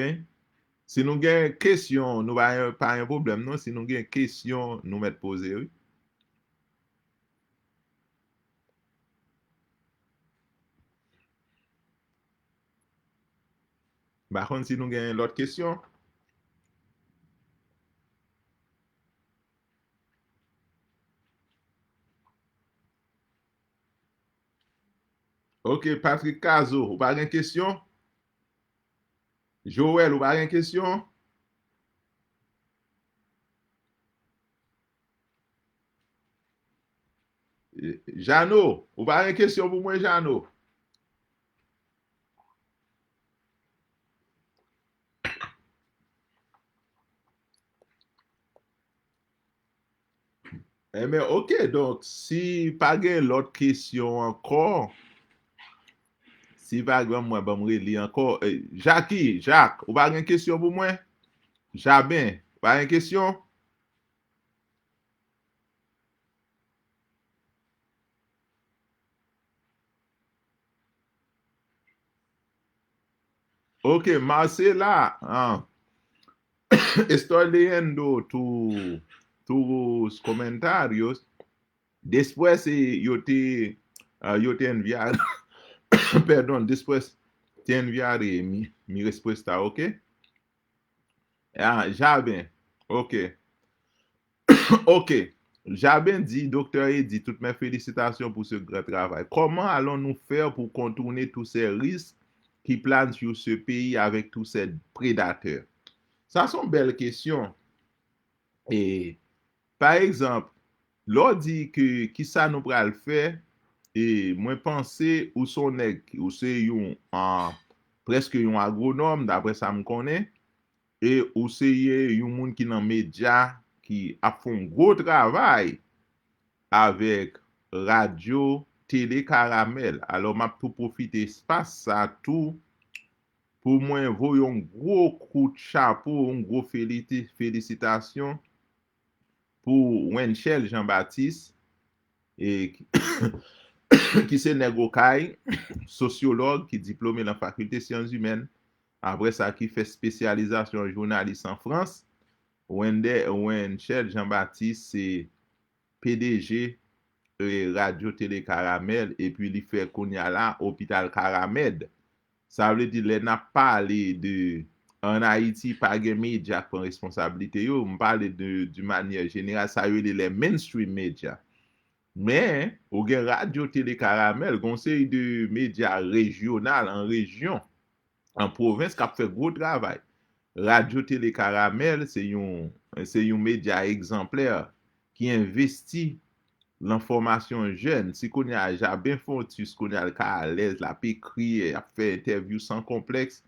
Si nou gen kesyon, nou pa, pa gen pwoblèm non. Si nou gen kesyon, nou mèt poze, wi. M pa konn si nou gen lòt kesyon. Ok, Patrick Cazot, ou pa gen kesyon? Joël, ou pa gen kesyon? Jeannot, ou pa gen kesyon pou mwen, Jeannot? Enben, ok, donk, si pa gen lòt kesyon ankò, Si pa gen, mwen, ban m reli ankò. Eh, Jackie, Jacques, ou pa gen kesyon pou mwen? Jaben, ou pa gen kesyon? Ok, Marcela, ah, estoy leyendo tu, tus comentarios. Después, eh, yo te, ah, yo te enviar, perdón, después te enviaré mi, mi respuesta, ok? Ah, Jaben, ok. Ok. Jaben di, Docteur Eddy, toutes mes félicitations pour ce grand travail. Comment allons-nous faire pour contourner tous ces risques qui planent sur ce pays avec tous ces prédateurs? Sa se yon bèl kesyon. E, pa egzanp, lè w di ke kisa nou pral fè, e mwen panse ou se yon nèg, ou se yon, ah, prèske yon agwonòm, daprè sa m konnen, e ou se ye yon moun ki nan medya, ki ap fè yon gwo travay avèk radyo, tele Karamèl. Alò, m ap tou pwofite espas sa tou pou mwen voye yon gwo kout chapo, yon gwo feliti-, felisitasyon pou Wenchel Jean Baptiste, e, ki se nèg Okay, sosyològ, ki diplome nan Fakilte Syans Imèn, apre sa ki fè espesyalizasyon jounalis an Frans. Wende-, Wenchel Jean Baptiste se P D G, e, Radyo Tele Karamèl, epi li fè kounye a la Opital Karamèd. Sa vle di, lè n ap pale de, ann Ayiti, pa gen medya k pran responsablite yo, m pale de, di manyè jeneral, sa yo rele les mainstream media. Men, ou gen Radyo Tele Karamèl, gen yon seri de medya rejyonal, an rejyon, an pwovens, k ap fè gwo travay. Radyo Tele Karamèl, se yon, se yon medya egzanplè ki envesti nan fòmasyon jèn. Si kounye a Jaben Fontus, kounye a l ka alèz, l ap ekri, l ap fè entèvyou san konplèks,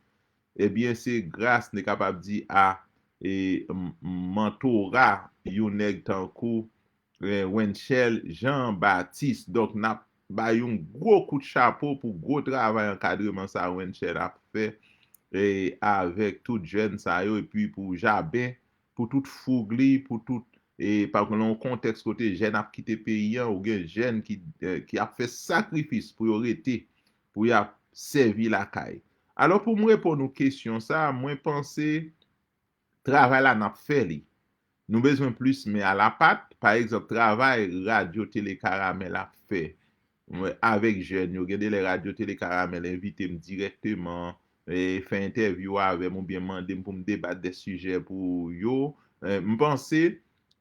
ebyen, se gras, nou kapab di, a, e, m-, mantora yon nèg tankou, e, Wenchel Jean Baptiste. Donk, n ap bay yon gwo kout chapo pou gwo travay ankadreman sa Wenchel ap fè, e, avèk tout jèn sa yo, epi pou Jaben, pou tout foug li, pou tout, e, pa nan yon kontèks kote jèn ap kite peyi a, ou gen jèn ki, e, ki ap fè sakrifis pou yo rete, pou y ap sèvi lakay. Alò, pou m reponn ou kesyon sa, mwen panse travay la n ap fè li. Nou bezwen plis men alapat. Pa egzanp, travay Radyo Tele Karamèl ap fè, mwen, avèk jèn yo. Gen de lè Radyo Tele Karamèl envite m dirèkteman, e, fè entèvyou avè m oubyen mande m pou m debat de sijè pou yo. E, m panse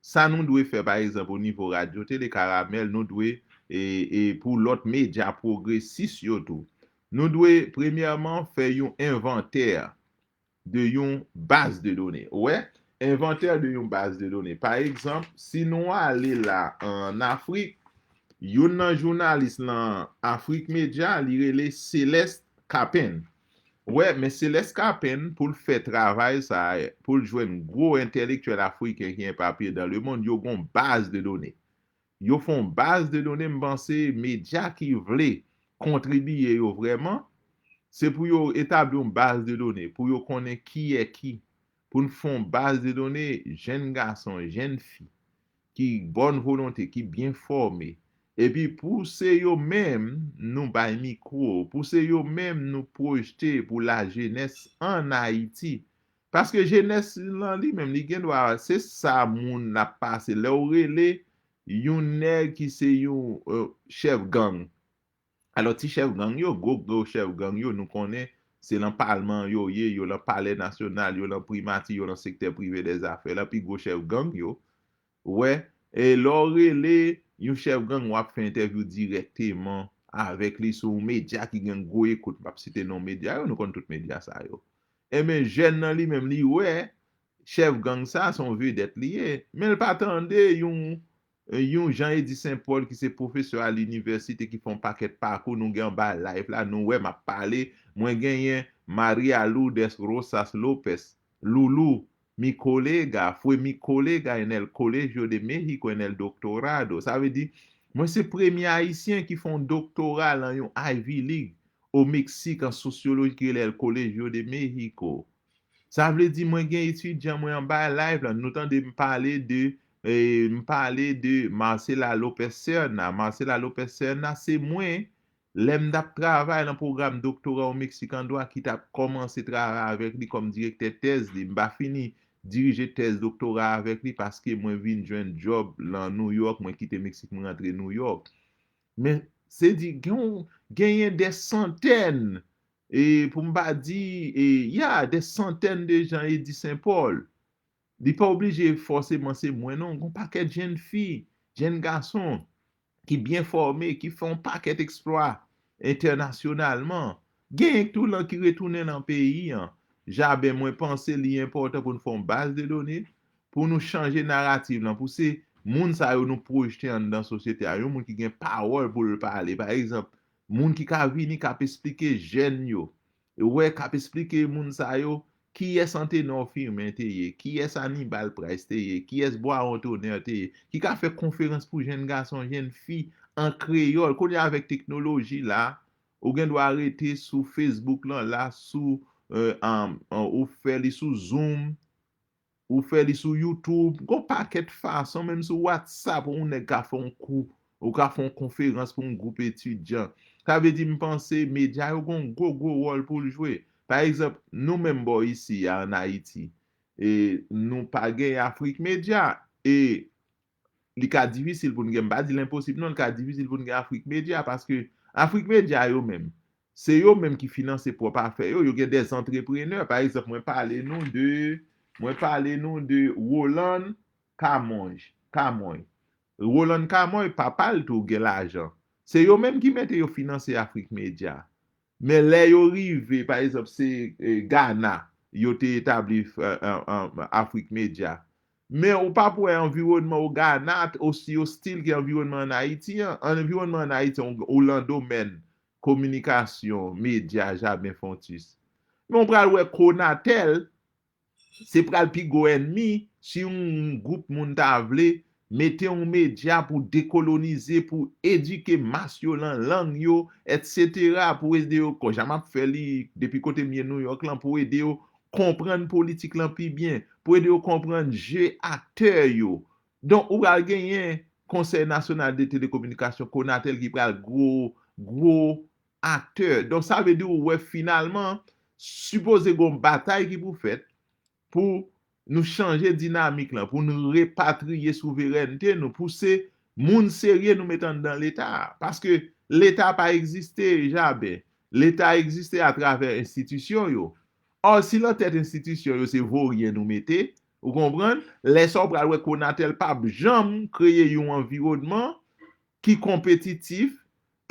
sa nou dwe fè, pa egzanp, o nivo Radyo Tele Karamèl, nou dwe, e, e pou lòt medya pwogresis yo tou, nou dwe, premyèman, fè yon envantè de yon baz de done. Ou wè, envantè de yon baz de done. Pa egzanp, si nou ale la ann Afrik, youn nan jounalis nan Afrik Media, li rele Céleste Capen. Ou wè, men Céleste Capen, pou l fè travay sa a, pou l jwenn gwo entèlektyèl afriken ki enpapiye dans le monde, yo gon baz de done. Yo fè yon baz de done, m panse medya ki vle kontribiye yo vrèman, se pou yo etabli yon baz de done, pou yo konnen kiyè ki, pou n fè yon baz de done jèn gason, jèn fi, ki bòn volonte, ki byen fòme. Epi pou se yo menm nou bay mikwo, pou se yo menm nou pwojte pou lajenès ann Ayiti. Paske jenès lan li menm, li gen dwa, se sa moun l ap pase. Lè w rele yon nèg ki se yon, e, chèf gang. Alò, ti chèf gang yo, gwo, gwo chèf gang yo, nou konnen se lan palman yo ye, yo lan palè nasyonal, yo lan primati, yo lan sektè prive dè zafè la, pi gwo chèf gang yo. Ou wè, e lè w rele yon chèf gang, w ap fè entèvyou dirèkteman avèk li sou yon medya ki gen gwo ekout. M p ap site non medya yo, nou konn tout medya sa yo. Enben, jèn nan li menm, li wè chèf gang sa, se yon vedèt li ye. Men l pa tande yon, yon Jean Eddy Saint Paul ki se pwofesè a linivèsite ki fè yon pakèt pakou, nou gen anba live la, nou wè m ap pale, mwen genyen Maria Lourdes Rosas Lopez, Loulou, mi colega, fue mi colega en el Colegio de México en el doctorado. Sa vle di, mwen se premye Ayisyen ki fè yon doktora lan yon Ivy League. o Meksik an sosyoloji ki rele El Colegio de México. Sa vle di mwen gen etidyan mwen anba live la, nou tande m pale de, eh, m pale de Marcela Lopez Serna. Marcela Lopez Serna, se mwen, lè m t ap travay nan pwogram doktora o Meksik an dwa, ki t ap kòmanse travay avèk li kòm direktè tèz li. M pa fini dirije tèz doktora avèk li paske mwen vin jwenn djòb nan New York, mwen kite Meksik, mwen rantre New York. Men, se di, gen, genyen dè santèn, e pou m pa di, e, ya, dè santèn de jan Edi Senpòl. Li pa oblije fòseman se mwen, non. Gon pakèt jèn fi, jèn gason ki byen fòme, ki fè yon pakèt eksplwa entènasyonalman. Genyen tou lan ki retounen nan peyi an. Jaben, mwen panse li enpòtan pou n fè yon baz de done, pou nou chanje naratif lan, pou se moun sa yo nou pwojte anndan sosyete a, yon moun ki gen pawòl pou l pale. Pa egzanp, moun ki ka vini, k ap esplike jèn yo, wè, k ap esplike moun sa yo kiyès Antenor Firmin te ye, kiyès Hannibal Price te ye, kiyès Boiron Tonnerre te ye, ki ka fè konferans pou jèn gason, jèn fi an kreyòl. Kounye a avèk teknoloji la, ou gen dwa rete sou Facebook lan la, sou, eh, an, an, ou fè li sou Zoom, ou fè li sou YouTube, gon pakèt fason, menm sou WhatsApp, yon nèg ka fè yon kou, ou ka fè yon konferans pou yon gwoup etidyan. Sa vle di, m panse medya yo gon gwo, gwo wòl pou l jwe. Pa egzanp, nou menm bò isi a ann Ayiti, e nou pa gen Afrik Medya, e li ka difisil pou n gen, m pa di l enposib non, li ka difisil pou n gen Afrik Medya, paske Afrik Medya yo menm, se yo menm ki finanse pwòp afè yo, yo gen dè antreprenè. Pa egzanp, mwen pale nou de, mwen pale nou de Roland Camonge, Camoy. Roland Camoy, papa l tou gen lajan. Se yo menm ki mete yo finanse Afrik Medya. Men lè yo rive, pa egzanp, se, eh, Ghana, yo te etabli, eh, eh, eh, Afrik Medya. Men ou p ap wè anviwònman o Ghana osi ostil ke anviwònman ann Ayiti an. Anviwònman ann Ayiti an, ou lan domèn kominikasyon, medya, jaben fontis. Men ou pral wè Conatel, se pral pi gwo ènmi si yon gwoup moun ta vle mete yon medya pou dekolonize, pou edike mas yo lan lang yo, etsetera, pou ede yo, kon jan m ap fè li depi kote m ye Nouyòk lan, pou ede yo konprann politik lan pi byen, pou ede yo konprann je aktè yo. Donk, ou pral genyen Konsèy Nasyonal de Telekominikasyon, Conatel, ki pral gwo, gwo aktè. Donk, sa vle di ou wè finalman, sipoze gon batay ki pou fèt pou nou chanje dinamik lan, pou nou repatriye souverènte nou, pou se moun serye nou met anndan Leta a. Paske Leta pa egziste, Jaben. Leta egziste atravè enstitisyon yo. Ò, si lan tèt enstitisyon yo se voryen nou mete, ou konprann? Lè sa w pral wè Conatel p ap janm kreye yon anviwònman ki konpetitif,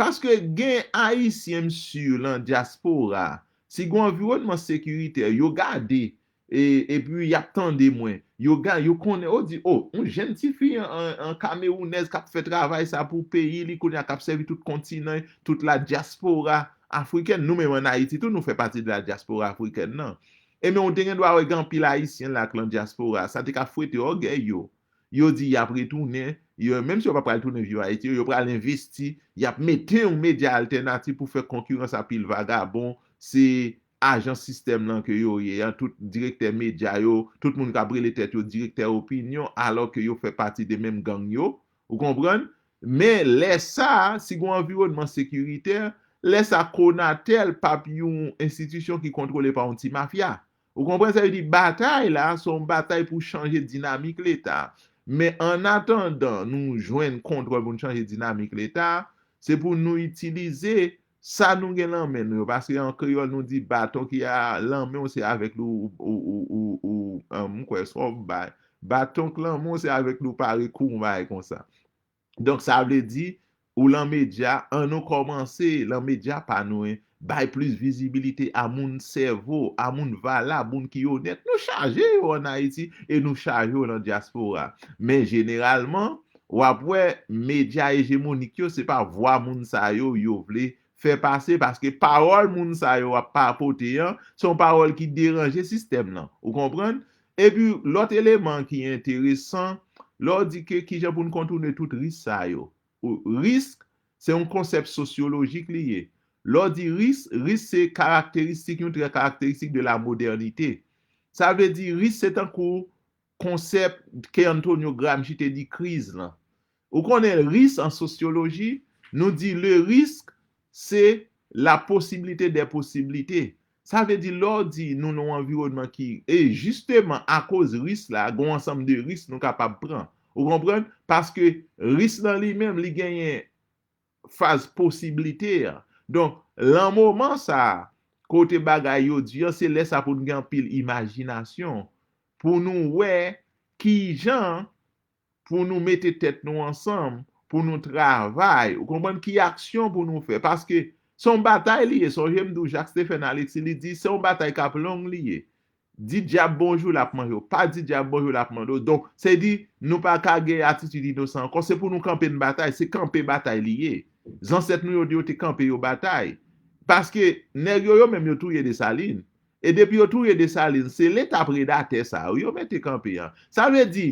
paske gen Ayisyen, m si, lan dyaspora, si gen yon anviwònman sekiritè, yo gade, e, epi y ap tande mwen, yo ga-, yo konnen, yo di, o, yon jèn tifi an, an, an Kamewounèz k ap fè travay sa pou peyi li, kounye a k ap sèvi tout kontinan, tout la dyaspora afrikèn. Nou menm ann Ayiti tou, nou fè pati de la dyaspora afrikèn nan. Ebyen, ou te gen dwa wè gen anpil Ayisyen la k lan dyaspora, sa te ka fwete ògèy yo. Yo di y ap retounen, yo, menm si yo pa pral tounen viv Ayiti, yo pral envesti, y ap mete yon medya altènatif pou fè konkirans a pil vagabon, se ajan sistèm lan ke yo ye a, tout direktè medya yo, tout moun k ap rele tèt yo direktè opinyon, alò ke yo fè pati de menm gang yo, ou konprann? Men lè sa, si gen yon anviwònman sekiritè, lè sa Conatel p ap yon enstitisyon ki kontwole pa yon ti mafya. Ou konprann? Sa vle di batay la, se yon batay pou chanje dinamik Leta. Men annatandan nou jwenn kontwòl pou n chanje dinamik Leta, se pou nou itilize sa nou gen lan men nou yo. Paske an kreyòl, nou di baton ki a lan men w, se avèk li w, ou, ou, ou, ou, an, m kwè se w bay. Baton k lan men w, se avèk li w pare kou, yon bagay konsa. Donk, sa vle di, ou lan medya, ann nou kòmanse lan medya pa nou, en, bay plis vizibilite a moun sèvo, a moun valab, moun ki onèt. Nou chaje yo ann Ayiti e nou chaje yo lan dyaspora. Men jeneralman, w ap wè medya ejemonik yo, se pa vwa moun sa yo yo vle fè pase, paske pawòl moun sa yo ap papote an, se yon pawòl ki deranje sistèm lan. Ou konprann? Epi, lòt eleman ki enteresan, lè w di ke kijan pou n kontoune tout risk sa yo. Ou, risk, se yon konsèp sosyolojik li ye. Lè w di risk, risk se karakteristik, yon trè karakteristik de la modernite. Sa vle di risk se tankou konsèp ke Antonio Gramsci te di kriz lan. Ou konnen risk an sosyoloji, nou di le risque c'est la possibilité des possibilités. Sa vle di lè w di nou nan yon anviwònman ki, e jisteman akoz risk la, gen yon ansanm de risk nou kapab pran. Ou konprann? Paske risk lan li menm, li genyen faz posiblite a. Donk, lan moman sa a, kote bagay yo di an, se lè sa pou n gen anpil imajinasyon, pou nou wè kijan pou nou mete tèt nou ansanm, pou nou travay, ou konprann, ki aksyon pou nou fè. Paske se yon batay li ye, sonje m di w Jacques Stephen Alexis, li di se yon batay k ap long li ye. Di dyab bonjou, l ap manje w. Pa di dyab bonjou, l ap manje w. Donk, se di, nou pa ka gen atitid inosan ankò. Se pou nou kanpe n batay. Se kanpe batay li ye. Zansèt nou yo, yo te kanpe, yo batay. Paske nèg yo, yo menm, yo touye Desalin. E depi yo touye Desalin, se leta predatè sa yo, yo mete kanpe an. Sa vle di,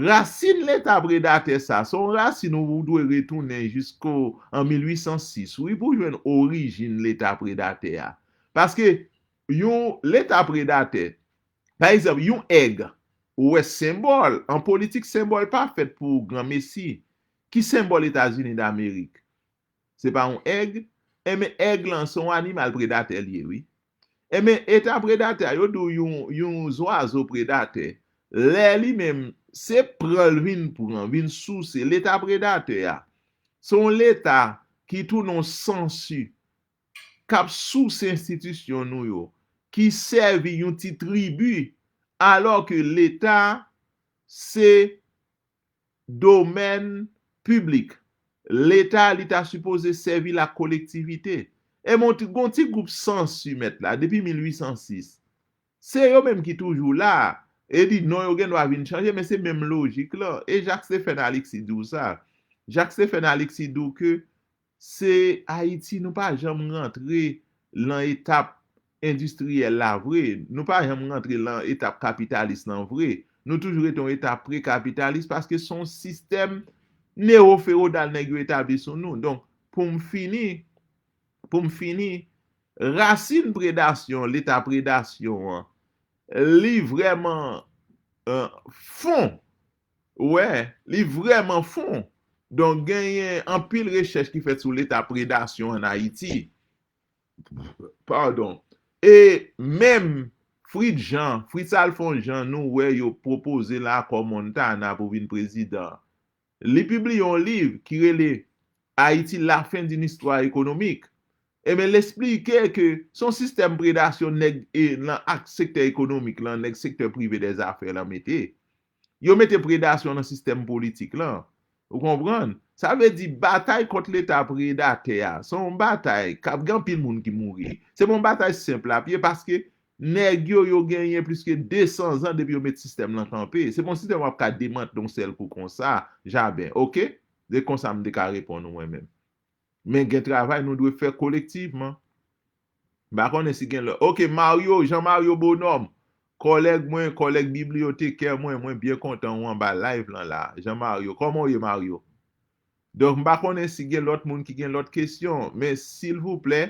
rasin leta predatè sa, se yon rasin ou dwe retounen jisko an mil uit san sis, wi, pou jwenn orijin leta predatè a. Paske yon leta predatè, pa egzanp, yon èg, ou wè senbòl, an politik, senbòl pa fèt pou granmesi. Ki senbòl Etazini Damerik? Se pa yon èg? Enben, èg lan, se yon animal predatè li ye, wi. Enben, eta predatè a, yo di w yon, yon zwazo predatè. Lè li menm, se pran l vin pran, vin souse. Leta predatè a, se yon leta ki tounen yon sansi, k ap souse enstitisyon nou yo, ki sèvi yon ti tribi, alò ke leta se domèn piblik. Leta, li ta sipoze sèvi lakolektivite. E bon, ti, gon ti gwoup sansi mèt la, depi mil uit san sis. Se yo menm ki toujou la. E di non, yo gen dwa vin chanje, men se menm lojik lan. E Jacques Stephen Alexis di w sa. Jacques Stephen Alexis di w ke se Ayiti, nou pa janm rantre lan etap endistriyèl la vre. Nou pa janm rantre lan etap kapitalis lan vre. Nou toujou rete yon etap prekapitalis paske se yon sistèm newofewodal nèg yo etabli sou nou. Donk, pou m fini, pou m fini, rasin predasyon, leta predasyon an, li vrèman, eh, fon. Ou wè, li vrèman fon. Donk, genyen anpil rechèch ki fèt sou leta predasyon ann Ayiti. Padon. E menm Fritz Jean, Fritz Alphonse Jean, nou wè yo pwopoze l Akò Montana pou vin prezidan. Li pibliye yon liv ki rele Haïti, la fin d'une histoire économique. Ebyen, l esplike ke se yon sistèm predasyon nèg e nan ak sektè ekonomik lan, nèg sektè prive dèzafè lan mete. Yo mete predasyon nan sistèm politik lan. Ou konprann? Sa vle di batay kont leta predatè a, se yon batay k ap gen anpil moun ki mouri. Se pa yon batay senp l ap ye paske nèg yo, yo genyen plis ke de san zan depi yo met sistèm lan kanpe. Se pa yon sistèm w ap ka demante yon sèl kou konsa, jaben, oke? Se konsa m te ka reponn ou mwen menm. Men gen travay nou dwe fè kolektivman. M pa konnen si gen lòt. Oke, Mario, Jean Mario Bonhomme, kòlèg mwen, kòlèg bibliyotekè mwen, mwen byen kontan ou anba live lan la. Jean Mario, kòman w ye, Mario? Donk, m pa konnen si gen lòt moun ki gen lòt kesyon, men silvouplè,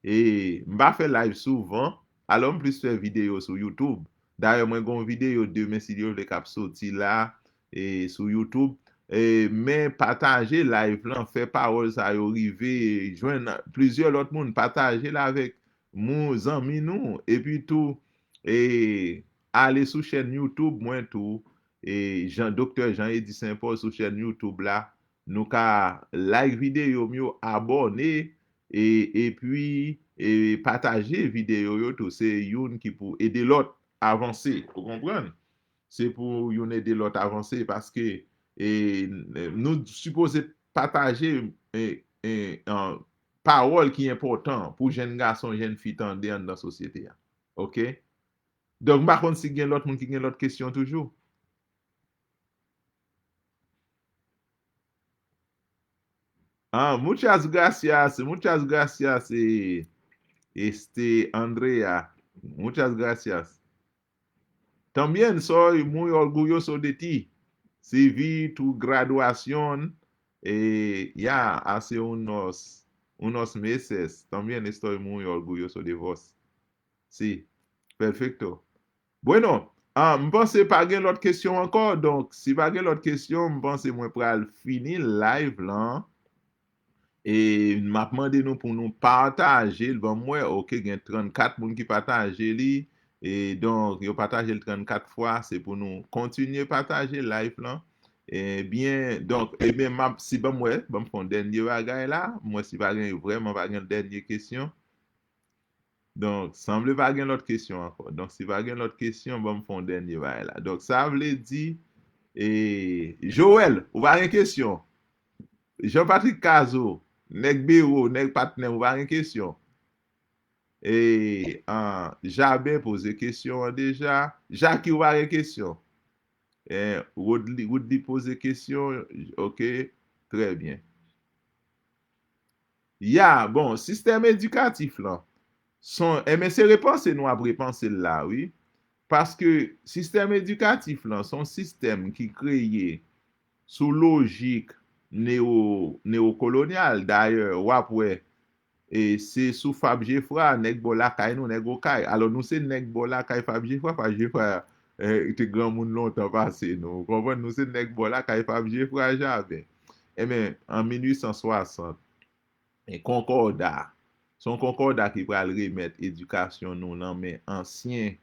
e, m pa fè live souvan, alò m plis fè videyo sou YouTube. Dayè, mwen gen yon videyo demen, si Dye vle, k ap soti la, e, sou YouTube. E, men pataje live lan, fè pawòl sa yo rive jwenn plizyè lòt moun. Pataje l avèk moun, zanmi nou. Epi tou, e, ale sou chèn YouTube mwen tou, e, Jean, Doktè Jean Eddy Saint Paul sou chèn YouTube la. Nou ka like videyo m yo, abòne, e, epi, e, pataje videyo yo tou. Se youn ki pou ede lòt avanse. Ou konprann? Se pou youn ede lòt avanse paske, e, nou sipoze pataje, e, e, an, pawòl ki enpòtan pou jèn gason, jèn fi tande anndan sosyete a. Oke? Donk, m pa konn si gen lòt moun ki gen lòt kesyon toujou. Ah, muchas gracias, muchas gracias, eh, este, Andrea. Muchas gracias. También soy muy orgulloso de ti. Si vi tu graduación, eh, ya hace unos, Unos meses. También estoy muy orgulloso de vos. Sí. Perfecto. Bueno, ah, m panse pa gen lòt kesyon ankò. Donk, si pa gen lòt kesyon, m panse mwen pral fini live lan. E m ap mande nou pou nou pataje l. Ban m wè, oke, gen trannkat moun ki pataje li. E donk, yo pataje l trannkat fwa. Se pou nou kontinye pataje live lan. Ebyen, donk, ebyen, m ap, si ban m wè, ban m fè yon dènye bagay la. M wè si pa gen, vrèman pa gen dènye kesyon. Donk, sanble pa gen lòt kesyon ankò. Donk, si pa gen lòt kesyon, ban m fè yon dènye bagay la. Donk, sa vle di, e, Joël, ou pa gen kesyon? Jean Patrick Cazo, nèg Bewo, nèg patnè, ou pa gen kesyon? E, an, Jaben poze kesyon an deja. Jackie, ou pa gen kesyon? E, Woodly, Woodly poze kesyon. Oke, trè byen. Ya, bon, sistèm edikatif lan, son, enben, se repanse nou ap repanse l la, wi. Paske sistèm edikatif lan, se yon sistèm ki kreye sou lojik newo, newokolonyal. Dayè, w ap wè, e se sou Fab Geffrard, nèg bò lakay nou, nèg Okay. Alò, nou se nèg bò lakay Fab Geffrard, Fab Geffrard, e, te granmoun lontan pase nou. Ou konprann? Nou se nèg bò lakay Fab Geffrard Jaben. Enben, an mil uit san swasant, e, konkòda. Se yon konkòda ki pral remèt edikasyon nou nan men ansyen,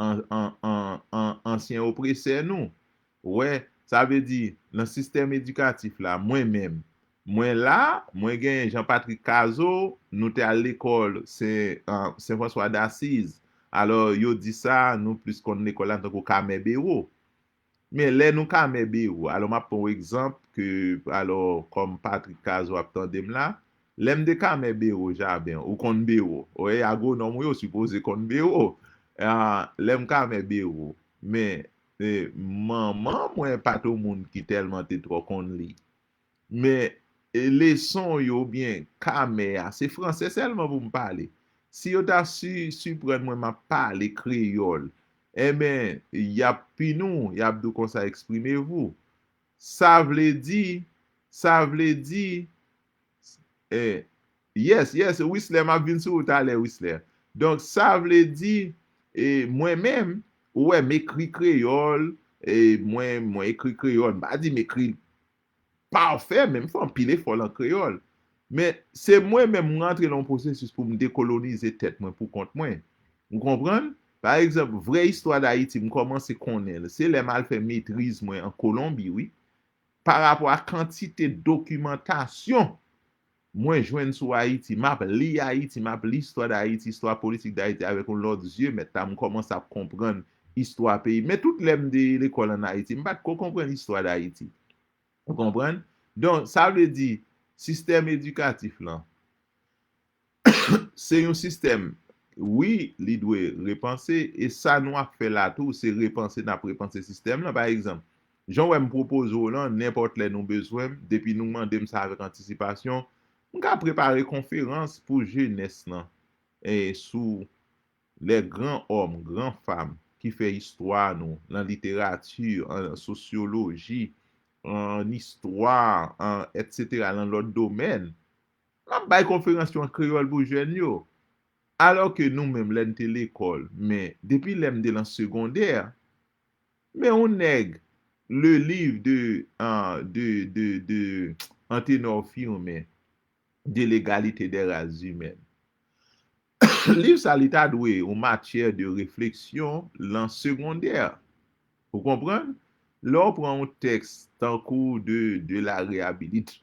an, an, an, an, ansyen opresè nou. Wè, sa vle di, nan sistèm edikatif la, mwen menm, mwen la, mwen genyen Jean Patrick Cazo, nou te al lekòl Sen, an, Sen Franswa Dasiz. Alò, yo di sa, nou plis konn lekòl la tankou Kamè Bewo. Men lè nou Kamè Bewo, alò m ap pran yon egzanp ke, alò, kòm Patrick Cazo ap tande m la, lè m te Kamè Bewo Jaben, ou konn Bewo. Wi, agwonòm ou yo sipoze konn Bewo. Ah, lè m Kamè Bewo, men, e, manman mwen pa t yon moun ki tèlman te twò konn li. Men, e, leson yo oubyen Kamè a, se franse sèlman pou m pale. Si yo ta si, siprann mwen m ap pale kreyòl, enben, y ap pini w, y ap di w konsa, exprimez-vous. Sa vle di, sa vle di, e, yes, yes, Wisler, m ap vin sou ou talè, Wisler. Donk, sa vle di, e, mwen menm, ou wè, m ekri kreyòl, e, mwen, mwen ekri kreyòl, m pa di m ekri pafè, men m fè anpil efò lan kreyòl. Men se mwen menm, m rantre lan yon pwosesis pou m dekolonize tèt mwen pou kont mwen. Ou konprann? Pa egzanp, vrè istwa Dayiti, m kòmanse konnen l, se lè m al fè metriz mwen an Kolonbi, wi. Pa rapò a kantite dokimantasyon mwen jwenn sou Ayiti, m ap li Ayiti, m ap li istwa Dayiti, istwa politik Dayiti avèk yon lòt zye, mèt la, m kòmanse ap konprann istwa peyi. Men tout lè m te lekòl ann Ayiti, m pa t ko konprann istwa Dayiti. Ou konprann? Donk, sa vle di, sistèm edikatif lan, se yon sistèm, wi, li dwe repanse, e sa nou ap fè la tou, se repanse, n ap repanse sistèm lan. Pa egzanp, jan w wè m pwopoze w lan, nenpòt lè nou bezwen m, depi nou mande m sa avèk antisipasyon, m ka prepare konferans pou jenès lan, e sou lè gran òm, gran fanm ki fè istwa nou, lan literati, an sosyoloji, an istwa, an, etsetera, lan lòt domèn, m ap bay konferans yo an kreyòl pou jèn yo. Alò ke nou menm, lè n te lekòl, men depi lè m te lan segondè, men yon nèg, le livre de, ah, de, de, de Anténor Firmin, de l'égalité des races humaines. Liv sa, li ta dwe yon matyè de refleksyon lan segondè. Ou konprann? Lè w pran yon tèks tankou de, de la réhabilit-,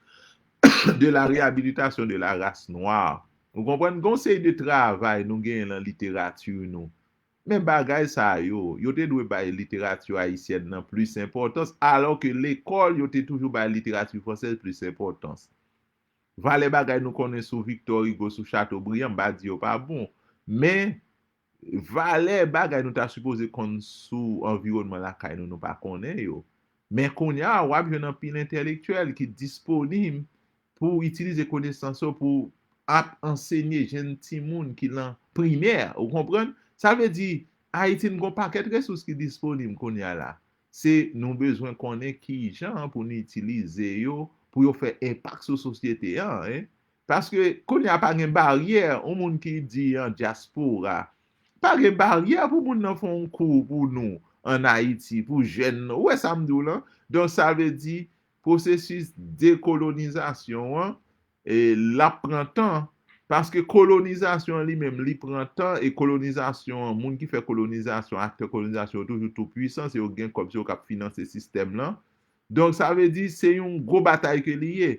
de la réhabilitation de la race noire, ou konprann? Gon seri de travay nou genyen lan literati nou. Men bagay sa yo, yo te dwe bay literati ayisyèn nan plis enpòtans, alò ke lekòl, yo te toujou bay literati fransèz plis enpòtans. Valè bagay nou konnen sou Victor Hugo, sou Chateaubriand, m pa di yo pa bon. Men, valè bagay nou ta sipoze konn sou anviwònman lakay nou, nou pa konnen yo. Men kounye a, w ap jwenn anpil entèlektyèl ki disponib pou itilize konesans yo pou ap ansenye jenn timoun ki lan primè, ou konprann? Sa vle di, Ayiti, n gon pakèt resous ki disponib kounye a la. Se nou bezwen konnen kijan pou n itilize yo, pou yo fè enpak sou sosyete an, en. Paske kounye a pa gen baryè, yon moun ki di an dyaspora, pa gen baryè pou moun nan fè yon kou pou nou an Ayiti, pou jèn nan. Ou wè sa m di w lan? Donk, sa vle di, pwosesis dekolonizasyon an, e, l ap pran tan, paske kolonizasyon an li menm, li pran tan, e kolonizasyon an, moun ki fè kolonizasyon, aktè kolonizasyon yo toujou tou pwisan, se yo gen kòb, se yo k ap finanse sistèm lan. Donk, sa vle di, se yon gwo batay ke li ye,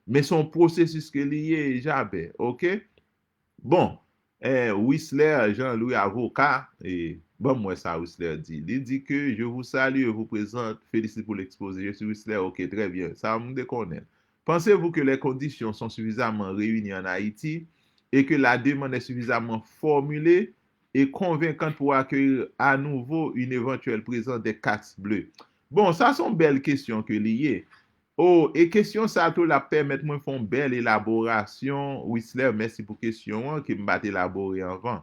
men se yon pwosesis ke li ye, Jabè, oke? Bon, eh, Wisler Jean Louis, avoka, e, ban m wè sa Wisler di. Li di ke, je vous salue et vous présente, félicite pour l'exposé. Je suis Wisler, ok, très bien. Sa, m te konnen. Pensez-vous que les conditions sont suffisamment réunies en Haïti et que la demande est suffisamment formulée et convaincante pour accueillir à nouveau une éventuelle présence des Casques Bleus? Bon, sa se yon bèl kesyon ke li ye. O, e kesyon sa tou l ap pèmèt mwen fè yon bèl elaborasyon. Wisler, mèsi pou kesyon an ke m pa t elabore anvan.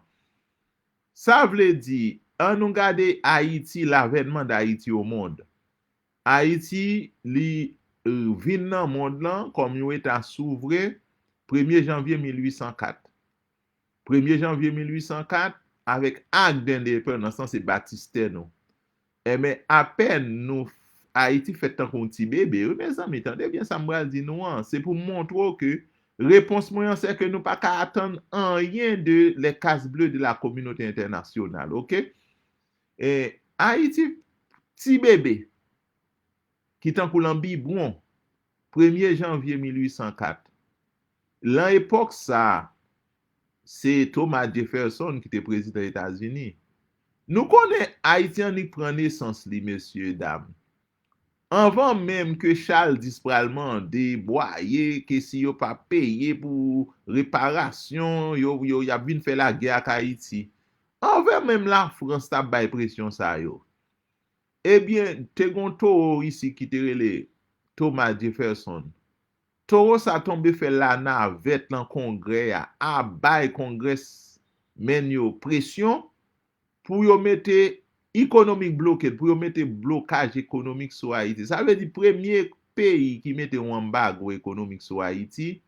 Sa vle di, ann nou gade Ayiti, l'avènement d'Haïti au monde. Ayiti, li, eh, vin nan mond lan kòm yon eta souvren premye janvye mil uit san kat. Premye janvye mil uit san kat, avèk ak dendepandans lan, se batistè nou. Enben, apèn nou, Ayiti fèt tankou yon ti bebe, wi, mezanmi, tande byen sa m pral di nou an. Se pou m montre w ke repons mwen an, se ke nou pa ka atann anyen de les Casques Bleus de la communauté internationale, ok? E, Ayiti, ti bebe, ki tankou lan bibwon, premye janvye mil uit san kat. Lan epòk sa a, se Thomas Jefferson ki te prezidan Etazini. Nou konnen Ayiti annik pran nesans li, mesye, dam. Anvan menm ke Charles dis pral mande, bwaye, ke si yo pa peye pou reparasyon, yo, yo, y ap vin fè lagè ak Ayiti. Anvan menm Lafrans t ap bay presyon sa yo. Ebyen, te gon towo isi ki te rele Thomas Jefferson. Towo sa tonbe fè lanavèt lan Kongrè a, a bay kongrèsmenn yo presyon pou yo mete economic blockade, pou yo mete blokaj ekonomik sou Ayiti. Sa vle di premye peyi ki mete yon anbago ekonomik sou Ayiti,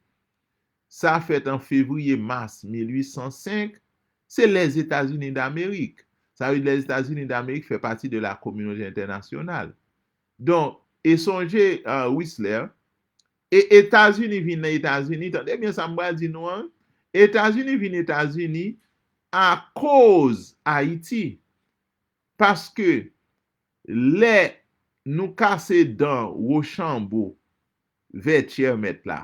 sa fèt an fevriye, mas mil uit san senk, se Lèzetazini Damerik. Sa vle di Lèzetazini Damerik fè pati de la kominote entènasyonal. Donk, e sonje, uh, Wisler, e Etazini vin nan Etazini, tande byen sa m pral di nou an, Etazini vin Etazini akoz Ayiti. Paske lè nou kase dan Wochanbo, Vètyè mèt la,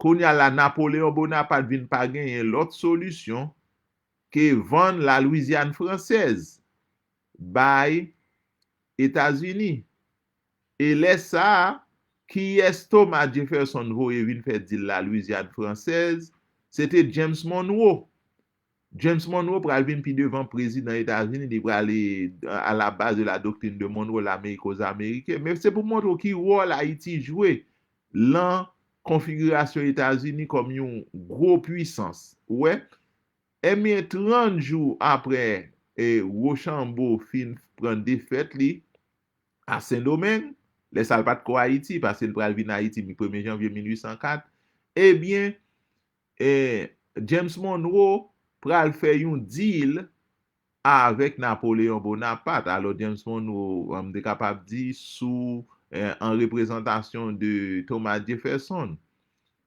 kounye a la, Napoleyon Bonapat vin pa genyen lòt solisyon ke vann Lalwizyàn fransèz bay Etazini. E lè sa a, kiyès Thomas Jefferson voye vin fè dil Lalwizyàn fransèz? Se te James Monroe. James Monroe pral vin pi devan prezidan Etazini, li pral, e, à la base de la doctrine de Monroe, l'Amérique aux Américains. Men se pou montre w ki wòl Ayiti jwe lan konfigirasyon Etazini kòm yon gwo pwisans. Ou wè? Ebyen, trant jou apre, e, Wochanbo fin pran defèt li a Sendomeng, lè sa l pa t ko Ayiti, paske l pral vin Ayiti premye janvye mil uit san kat, ebyen, e, James Monroe pral fè yon dil avèk Napoleyon Bonapat. Alò, James Monroe, m te kapab di, sou, e, an reprezantasyon de Thomas Jefferson.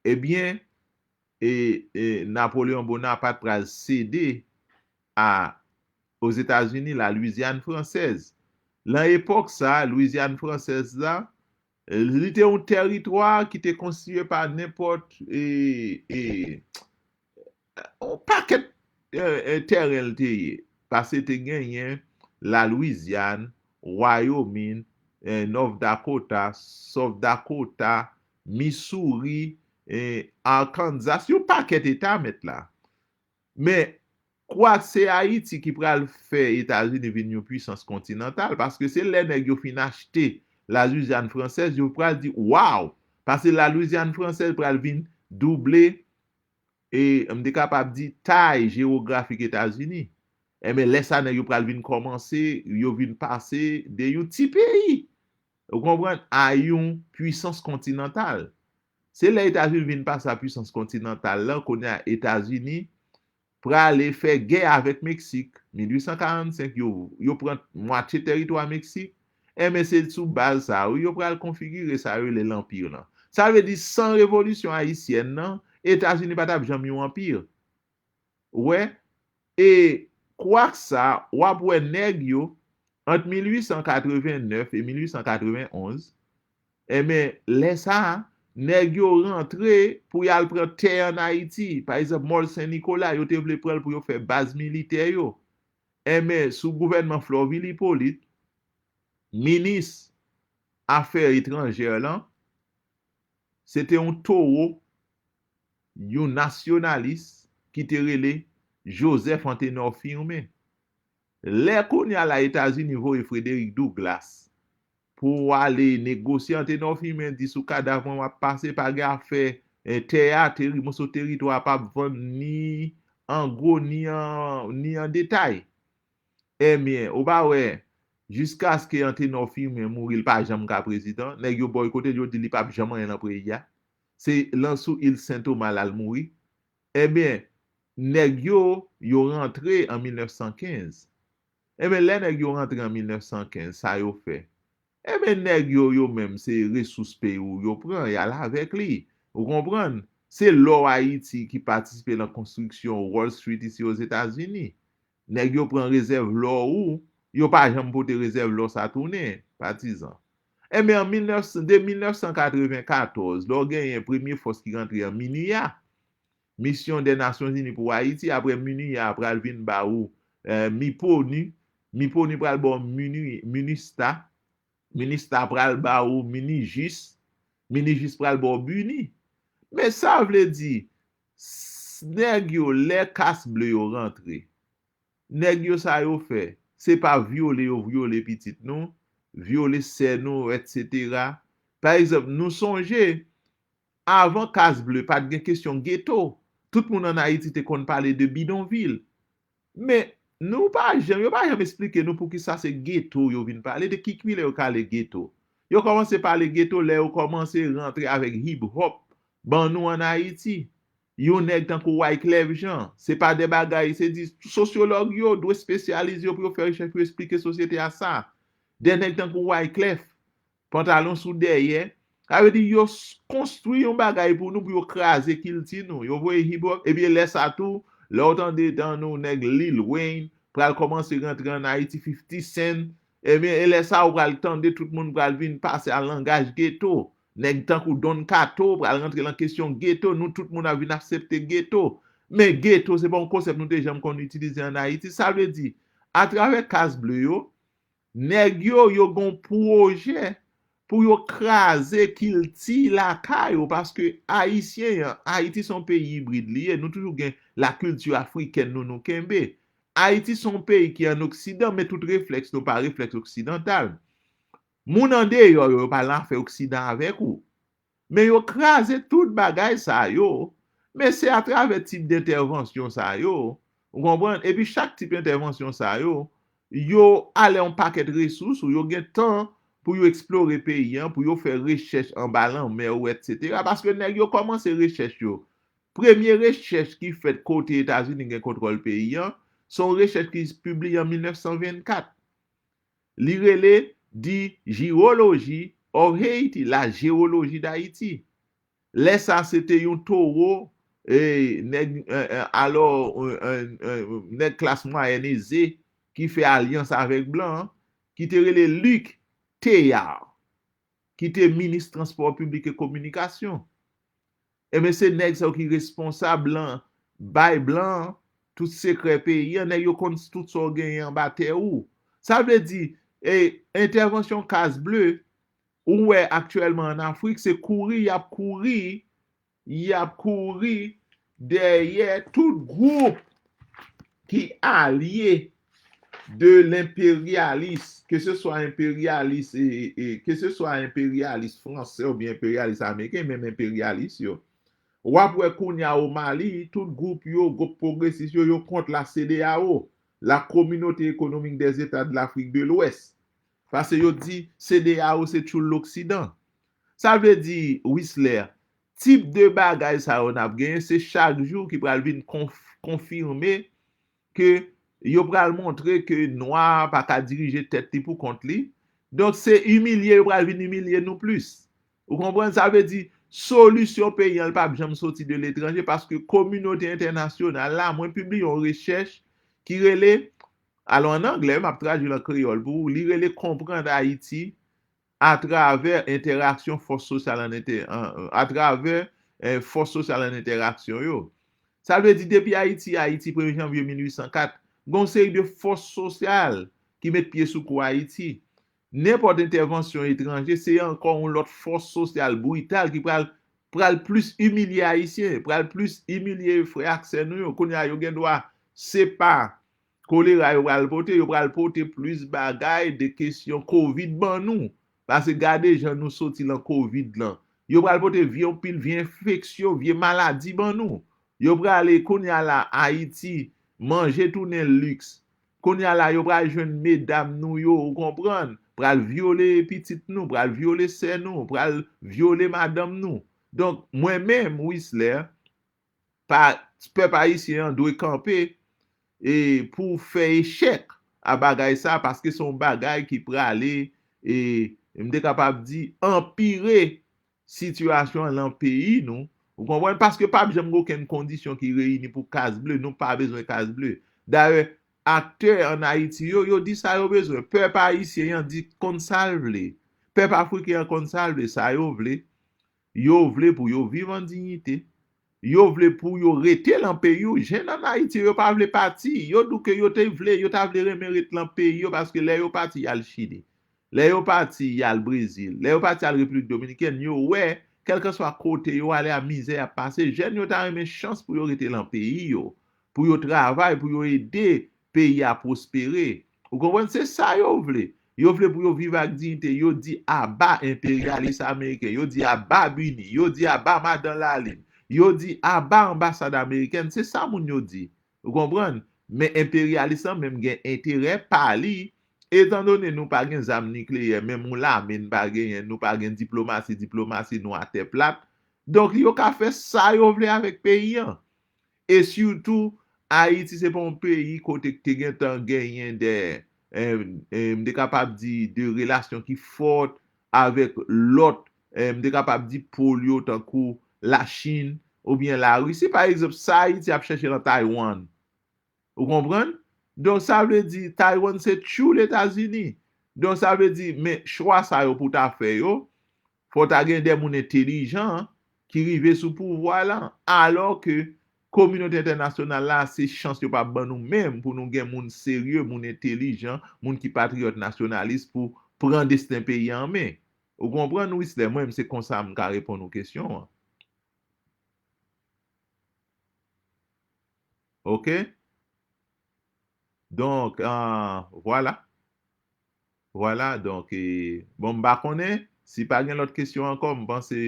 Ebyen, e, e Napoleyon Bonapat pral sede a, Ozetazini, Lalwizyàn fransèz. Lan epòk sa, Lwizyàn fransèz la, li te yon tèritwa ki te konstitye pa nenpòt, e, e, yon pakèt, e, e, tèren l te ye. Paske te genyen Lalwizyàn, Wyoming, e, North Dakota, South Dakota, Missouri, e, Arkansas, yon pakèt eta mèt la. Men, kwak se Ayiti ki pral fè Etazini vin yon pwisans kontinantal, paske se lè nèg yo fin achte Lalwizyàn fransèz, yo pral di, waw! Paske Lalwizyàn fransèz pral vin double, e m te kapab di, tay jewografik Etazini. Enben, lè sa nèg yo pral vin kòmanse, yo vin pase de yon ti peyi, ou konprann, a yon pwisans kontinantal. Se lè Etazini vin pase a pwisans kontinantal la, kounye a Etazini prale fè gè avèk Meksik. Mil uit san karannsenk, yo, yo pran mwatye tèritwa Meksik. Enben, se sou baz sa a, wi, yo pral konfigire sa yo rele lanpi lan. Sa vle di, san revolisyon ayisyèn nan, Etazini pa t ap janm yon anpi. Ou wè? E kwak sa, w ap wè nèg yo, ant mil uit san katreven nèf e mil uit san katreven onz, enben, lè sa a, nèg yo rantre pou y al pran tè ann Ayiti. Pa egzanp, Mòl Sen Nikola, yo te vle pran l pou yo fè baz militè yo. Enben, sou gouvènman Florvil Hyppolite, minis afè etranjè lan, se te yon towo, yon nasyonalis ki te rele Joseph Antenor Firmin. Lè kounye a la Etazini voye Frederick Douglass pou ale negosye, Antenor Firmin di, "Sou kadav mwen w ap pase, pa gen afè, eh, tè a, teri-, moso teritwa a p ap vann ni an gwo, ni an, ni an detay." Ebyen, ou pa wè, jiskaske Antenor Firmin mouri, li pa janm ka prezidan. Nèg yo bòykote l, yo di li p ap janm anyen nan peyi a. Se lan sou il Sen Toma l al mouri. Ebyen, nèg yo, yo rantre an mil nèf san kenz. Ebyen, lè nèg yo rantre an mil nèf san kenz, sa yo fè? Ebyen, nèg yo, yo menm, se resous peyi w yo pran, y al avèk li. Ou konprann? Se lò Ayiti ki patisipe nan konstriksyon Wall Street isi Ozetazini. Nèg yo pran rezèv lò ou, yo pa janm pote rezèv lò sa tounen, patizan. Enben, an mil nèf san, de mil nèf san katreven katòz, lè w genyen premye fòs ki rantre an MINUSA, Mission des Nations Unies pour Haïti, apre MINUSA pral vin ba ou, eh, MIPONU, MIPONU pral ba w MINU, MINUSTA, MINUSTA pral ba ou MINIJUS, MINIJUS pral ba w BUNI. Men sa vle di, s-, nèg yo, lè kas ble yo rantre, nèg yo sa yo fè, se pa vyole yo vyole pitit nou, vyole sè nou, etsetera. Pa egzanp, nou sonje, avan kas ble, pa t gen kesyon geto. Tout moun ann Ayiti te konn pale de bidonvil. Men, nou pa janm, yo pa janm esplike nou poukisa se geto yo vin pale, de ki kilè yo kale geto. Yo kòmanse pale geto lè yo kòmanse rantre avèk hip hop ban nou ann Ayiti. Yon nèg tankou Wyclef Jean, se pa de bagay, se di sosyològ yo dwe espesyalize yo pou yo fè rechèch pou yo esplike sosyete a sa. De nèg tankou Wyclef, pantalon sou dèyè, sa vle di yo s-, konstwi yon bagay pou nou, pou yo kraze kilti nou. Yo voye hip hop, epi lè sa tou, lè w tande tankou nèg Lil Wayne pral kòmanse rantre ann Ayiti, fifty Cent, ebyen, e lè sa ou pral tande tout moun pral vin pase a langaj geto. Nèg tankou Don Kato pral rantre lan kesyon geto, nou tout moun ap vin aksepte geto. Men geto, se pa yon konsèp nou te janm konn itilize ann Ayiti. Sa vle di, atravè kas ble yo, nèg yo, yo gon pwojè pou yo kraze kilti lakay yo, paske Ayisyen an, Ayiti se yon peyi ibrid li ye, nou toujou gen lakilti afrikèn nou, nou kenbe. Ayiti se yon peyi ki ann Oksidan, men tout reflèks nou pa reflèks oksidantal. Moun andeyò yo, yo pa nan afè Oksidan avèk ou. Men yo kraze tout bagay sa yo. Men se atravè tip dentèvansyon sa yo, ou konprann? Epi chak tip entèvansyon sa yo, yo ale yon pakèt resous ou yo gen tan pou yo eksplore peyi an, pou yo fè rechèch anba lanmè ou, etsetera. Paske nèg yo kòmanse rechèch yo. Premye rechèch ki fèt kote Etazini gen kontwòl peyi an, se yon rechèch ki pibliye an mil nèf san vennkat. Li rele The Geology of Haiti, La Géologie d'Haïti. Lè sa, se te yon towo, e, nèg, e, e, alò, e, e, e, nèg klas mwayèn eze ki fè alyans avèk blan an, ki te rele Luc Théard, ki te minis transpò piblik e kominikasyon. Ebyen, se nèg sa yo ki responsab lan bay blan an tout sekrè peyi an, nèg yo konn tout sa w genyen anba tè ou. Sa vle di, e, entèvansyon kas ble, ou wè aktyèlman ann Afrik, se kouri y ap kouri, y ap kouri dèyè tout gwoup ki alye de lenperyalis, ke se swa enperyalis, e, e, ke se swa enperyalis fransè oubyen enperyalis ameriken, menm enperyalis yo. W ap wè kounye a o Mali, tout gwoup yo, gwoup pwogresis yo, yo kont la CEDEAO, la Communauté économique des États de l'Afrique de l'Ouest. Paske yo di CEDEAO se tchoul Loksidan. Sa vle di, Wisler, tip de bagay sa yo n ap genyen, se chak jou ki pral vin konf- konfime ke yo pral montre ke nwa a pa ka dirije tèt li pou kont li. Donk, se imilye yo pral vin imilye nou plis. Ou konprann? Sa vle di, solisyon peyi an, li p ap janm soti de letranje, paske kominote entènasyonal la, mwen pibliye yon rechèch ki rele, alò, an anglè, m ap tradui l an kreyòl pou ou, li rele Konprann Ayiti atravè entèraksyon fòs sosyal an entè, an, atravè eh, fòs sosyal an entèraksyon yo. Sa vle di, depi Ayiti, Ayiti, premye janvye mil uit san kat, gen yon seri de fòs sosyal ki met pye sou kou Ayiti. Nenpòt entèvansyon etranje, se ankò yon lòt fòs sosyal brital ki pral, pral plis imilye Ayisyen, pral plis imilye frè ak sè nou yo. Kounye a, yo gen dwa, se pa kolera yo pral pote, yo pral pote plis bagay de kesyon kovid ban nou. Paske gade jan nou soti lan kovid lan. Yo pral pote vye anpil, vye enfeksyon, vye maladi ban nou. Yo prale kounye a la, Ayiti, manje tounen liks. Kounye a la, yo pral jwenn medam nou yo, ou konprann, pral vyole pitit nou, pral vyole sè nou, pral vyole madanm nou. Donk, mwen menm, Wislè, pa, pèp ayisyen an dwe kanpe e pou fè echèk a bagay sa, paske se yon bagay ki prale, e m te kapab di, anpire sitiyasyon an lan peyi nou. Ou konprann? Paske p ap janm gen okenn kondisyon ki reyini pou Kaz Ble. Nou pa bezwen Kaz Ble. Dayè, aktè ann Ayiti yo, yo di sa yo bezwen. Pèp ayisyen an di konn sa l vle. Pèp afriken an konn sa l vle, sa yo vle. Yo vle pou yo viv an diyite. Yo vle pou yo rete lan peyi yo. Jèn ann Ayiti yo, yo pa vle pati. Yo di w ke yo te vle, yo ta vle renmen ret lan peyi yo, paske lè yo pati, y al Chili. Lè yo pati, y al Brezil. Lè yo pati, y al Repiblik Dominikèn, yo wè, kèlkanswa kote yo ale a, mizè y ap pase. Jèn yo ta renmen chans pou yo rete lan peyi yo, pou yo travay, pou yo ede peyi a pwospere. Ou konprann? Se sa yo vle. Yo vle pou yo viv ak diyite. Yo di aba enperyalis ameriken. Yo di aba Bini. Yo di aba Madan Lalin. Yo di aba anbasad amerikèn. Se sa moun yo di. Ou konprann? Men enperyalis lan menm gen enterè pa li. Etandone nou pa gen zam nikleyè, menm yon lame n pa genyen, nou pa gen diplomasi, diplomasi nou atè plat. Donk, yo ka fè sa yo vle avèk peyi an. E sitou, Ayiti se pa yon peyi kote k te gentan genyen de, eh, eh, m te kapab di, de relasyon ki fòt avèk lòt, eh, m te kapab di pol yo tankou Lachin oubyen Larisi. Pa egzanp, sa Ayiti ap chèche lan Taiwan. Ou konprann? Donk, sa vle di, Taiwan se tchou Letazini. Donk, sa vle di, men chwa sa yo pou ta fè yo, fò ta gen de moun entelijan ki rive sou pouvwa la, alò ke kominote entènasyonal la, se chans yo p ap ban nou menm pou nou gen moun serye, moun entelijan, moun ki patriyòt nasyonalis pou pran desten peyi an men. Ou konprann, Wislè? Mwen menm, se konsa m ka reponn ou kesyon an. Oke? Donk, ah, vwala. Vwala, donk, e, bon, m pa konnen. Si pa gen lòt kesyon ankò, m panse,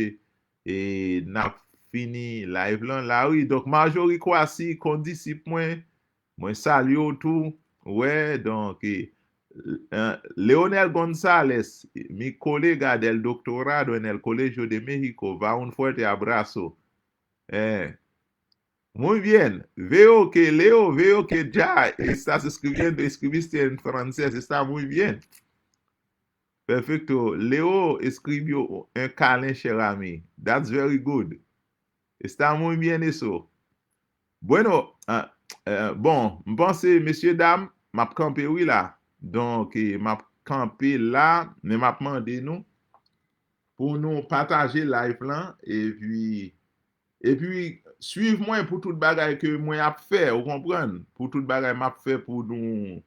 e, n ap fini live lan. La, wi, donk, Marjorie Kwasi, kondisip mwen, mwen salye w tou. Wè, donk, e, eh, Leonel Gonzalez, mi colega del doctorado en el Colegio de México, va un fuerte abrazo. Eh, muy bien. Veo que leo, veo que ya estás escribiendo, escribiste en francés, está muy bien. Perfecto. Leo escribió un kalen, cher ami. That's very good. Está muy bien eso. Bueno, ah, eh, bon, m panse, mesye dam, m ap kanpe wi la. Donk, eh, m ap kanpe la, men m ap mande nou pou nou pataje live lan, epi, epi swiv mwen pou tout bagay ke mwen ap fè, ou konprann? Pou tout bagay m ap fè pou nou,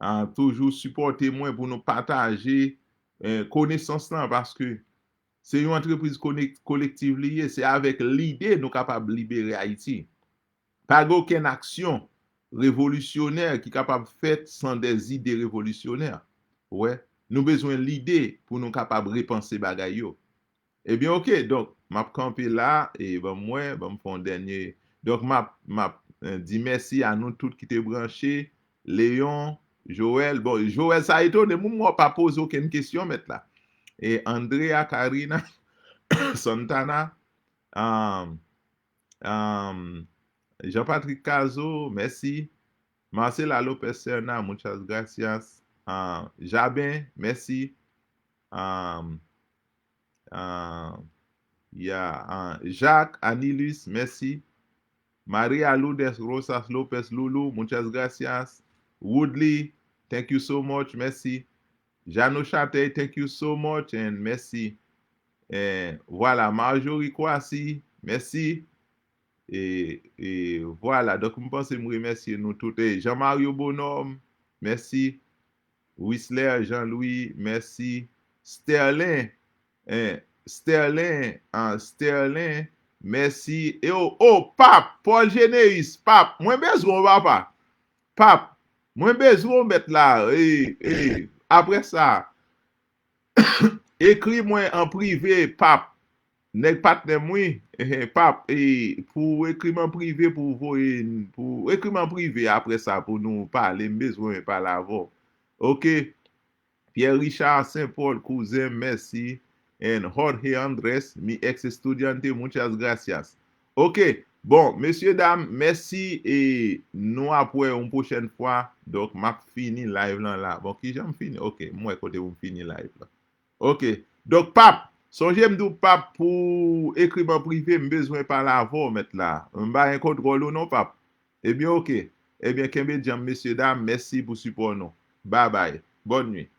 ah, toujou sipòte mwen, pou nou pataje, eh, konesans lan, paske se yon antrepriz konek-, kolektiv li ye, se avèk lide nou kapab libere Ayiti. Pa gen okenn aksyon revolisyonè ki kapab fèt san de zide revolisyonè. Ou wè, nou bezwen lide pou nou kapab repanse bagay yo. Ebyen, oke, donk, m ap kanpe la, e ban m wè, ban m fè yon dènye. Donk, m ap, m ap, eh, di mèsi a nou tout ki te branche. Leon, Joël, bon, Joël, sa etone m, m wè w pa poze okenn kesyon, mèt la. E Andrea, Karina, Santana, Um, um, Jean Patrick Cazot, mèsi. Marcela Lopez Serna, muchas gracias. Ah, Jaben, mèsi. Um, ah, yeah, ah, Jacques Anilus, mèsi. Maria Lourdes Rosas Lopez Loulou, muchas gracias. Woodley, thank you so much, mèsi. Jeannot Chatey, thank you so much and mèsi. Eh, voilà, Marjorie Kwasi, mèsi. E, e voilà, donk m panse m remèsye nou tout. E Jean Mario Bonhomme, mèsi. Wisler Jean Louis, mèsi. Sterlin, eh, Sterlin, ah, Sterlin, mèsi. E o, o, Pap, Paul Généus, Pap, mwen bezwen w, papa. Pap, mwen bezwen w, mèt la. E, e, apre sa, ekri mwen an prive, Pap. Nèg patnè m, wi. Ehe, Pap, e, pou w ekri m an prive, pou w voye, pou w ekri m an prive apre sa, pou nou pale, m bezwen pale avè w. Oke. Pierre Richard Saint Paul, kouzen, mèsi. And Jorge Andres, mi ex estudiante, muchas gracias. Oke, bon, mesye dam, mèsi, e nou ap wè yon pwochèn fwa. Donk, m ap fini live lan la. Bon, kijan m fini? Oke, m wè kote pou m fini live lan. Oke, donk, Pap, sonje m di w, Pap, pou ekri m an prive, m bezwen pale avè w, mèt la. M pa gen kontwòl ou non, Pap. Ebyen, oke. Ebyen, kenbe djanm, mesye dam, mèsi pou sipò nou. Babay. Bòn nwit.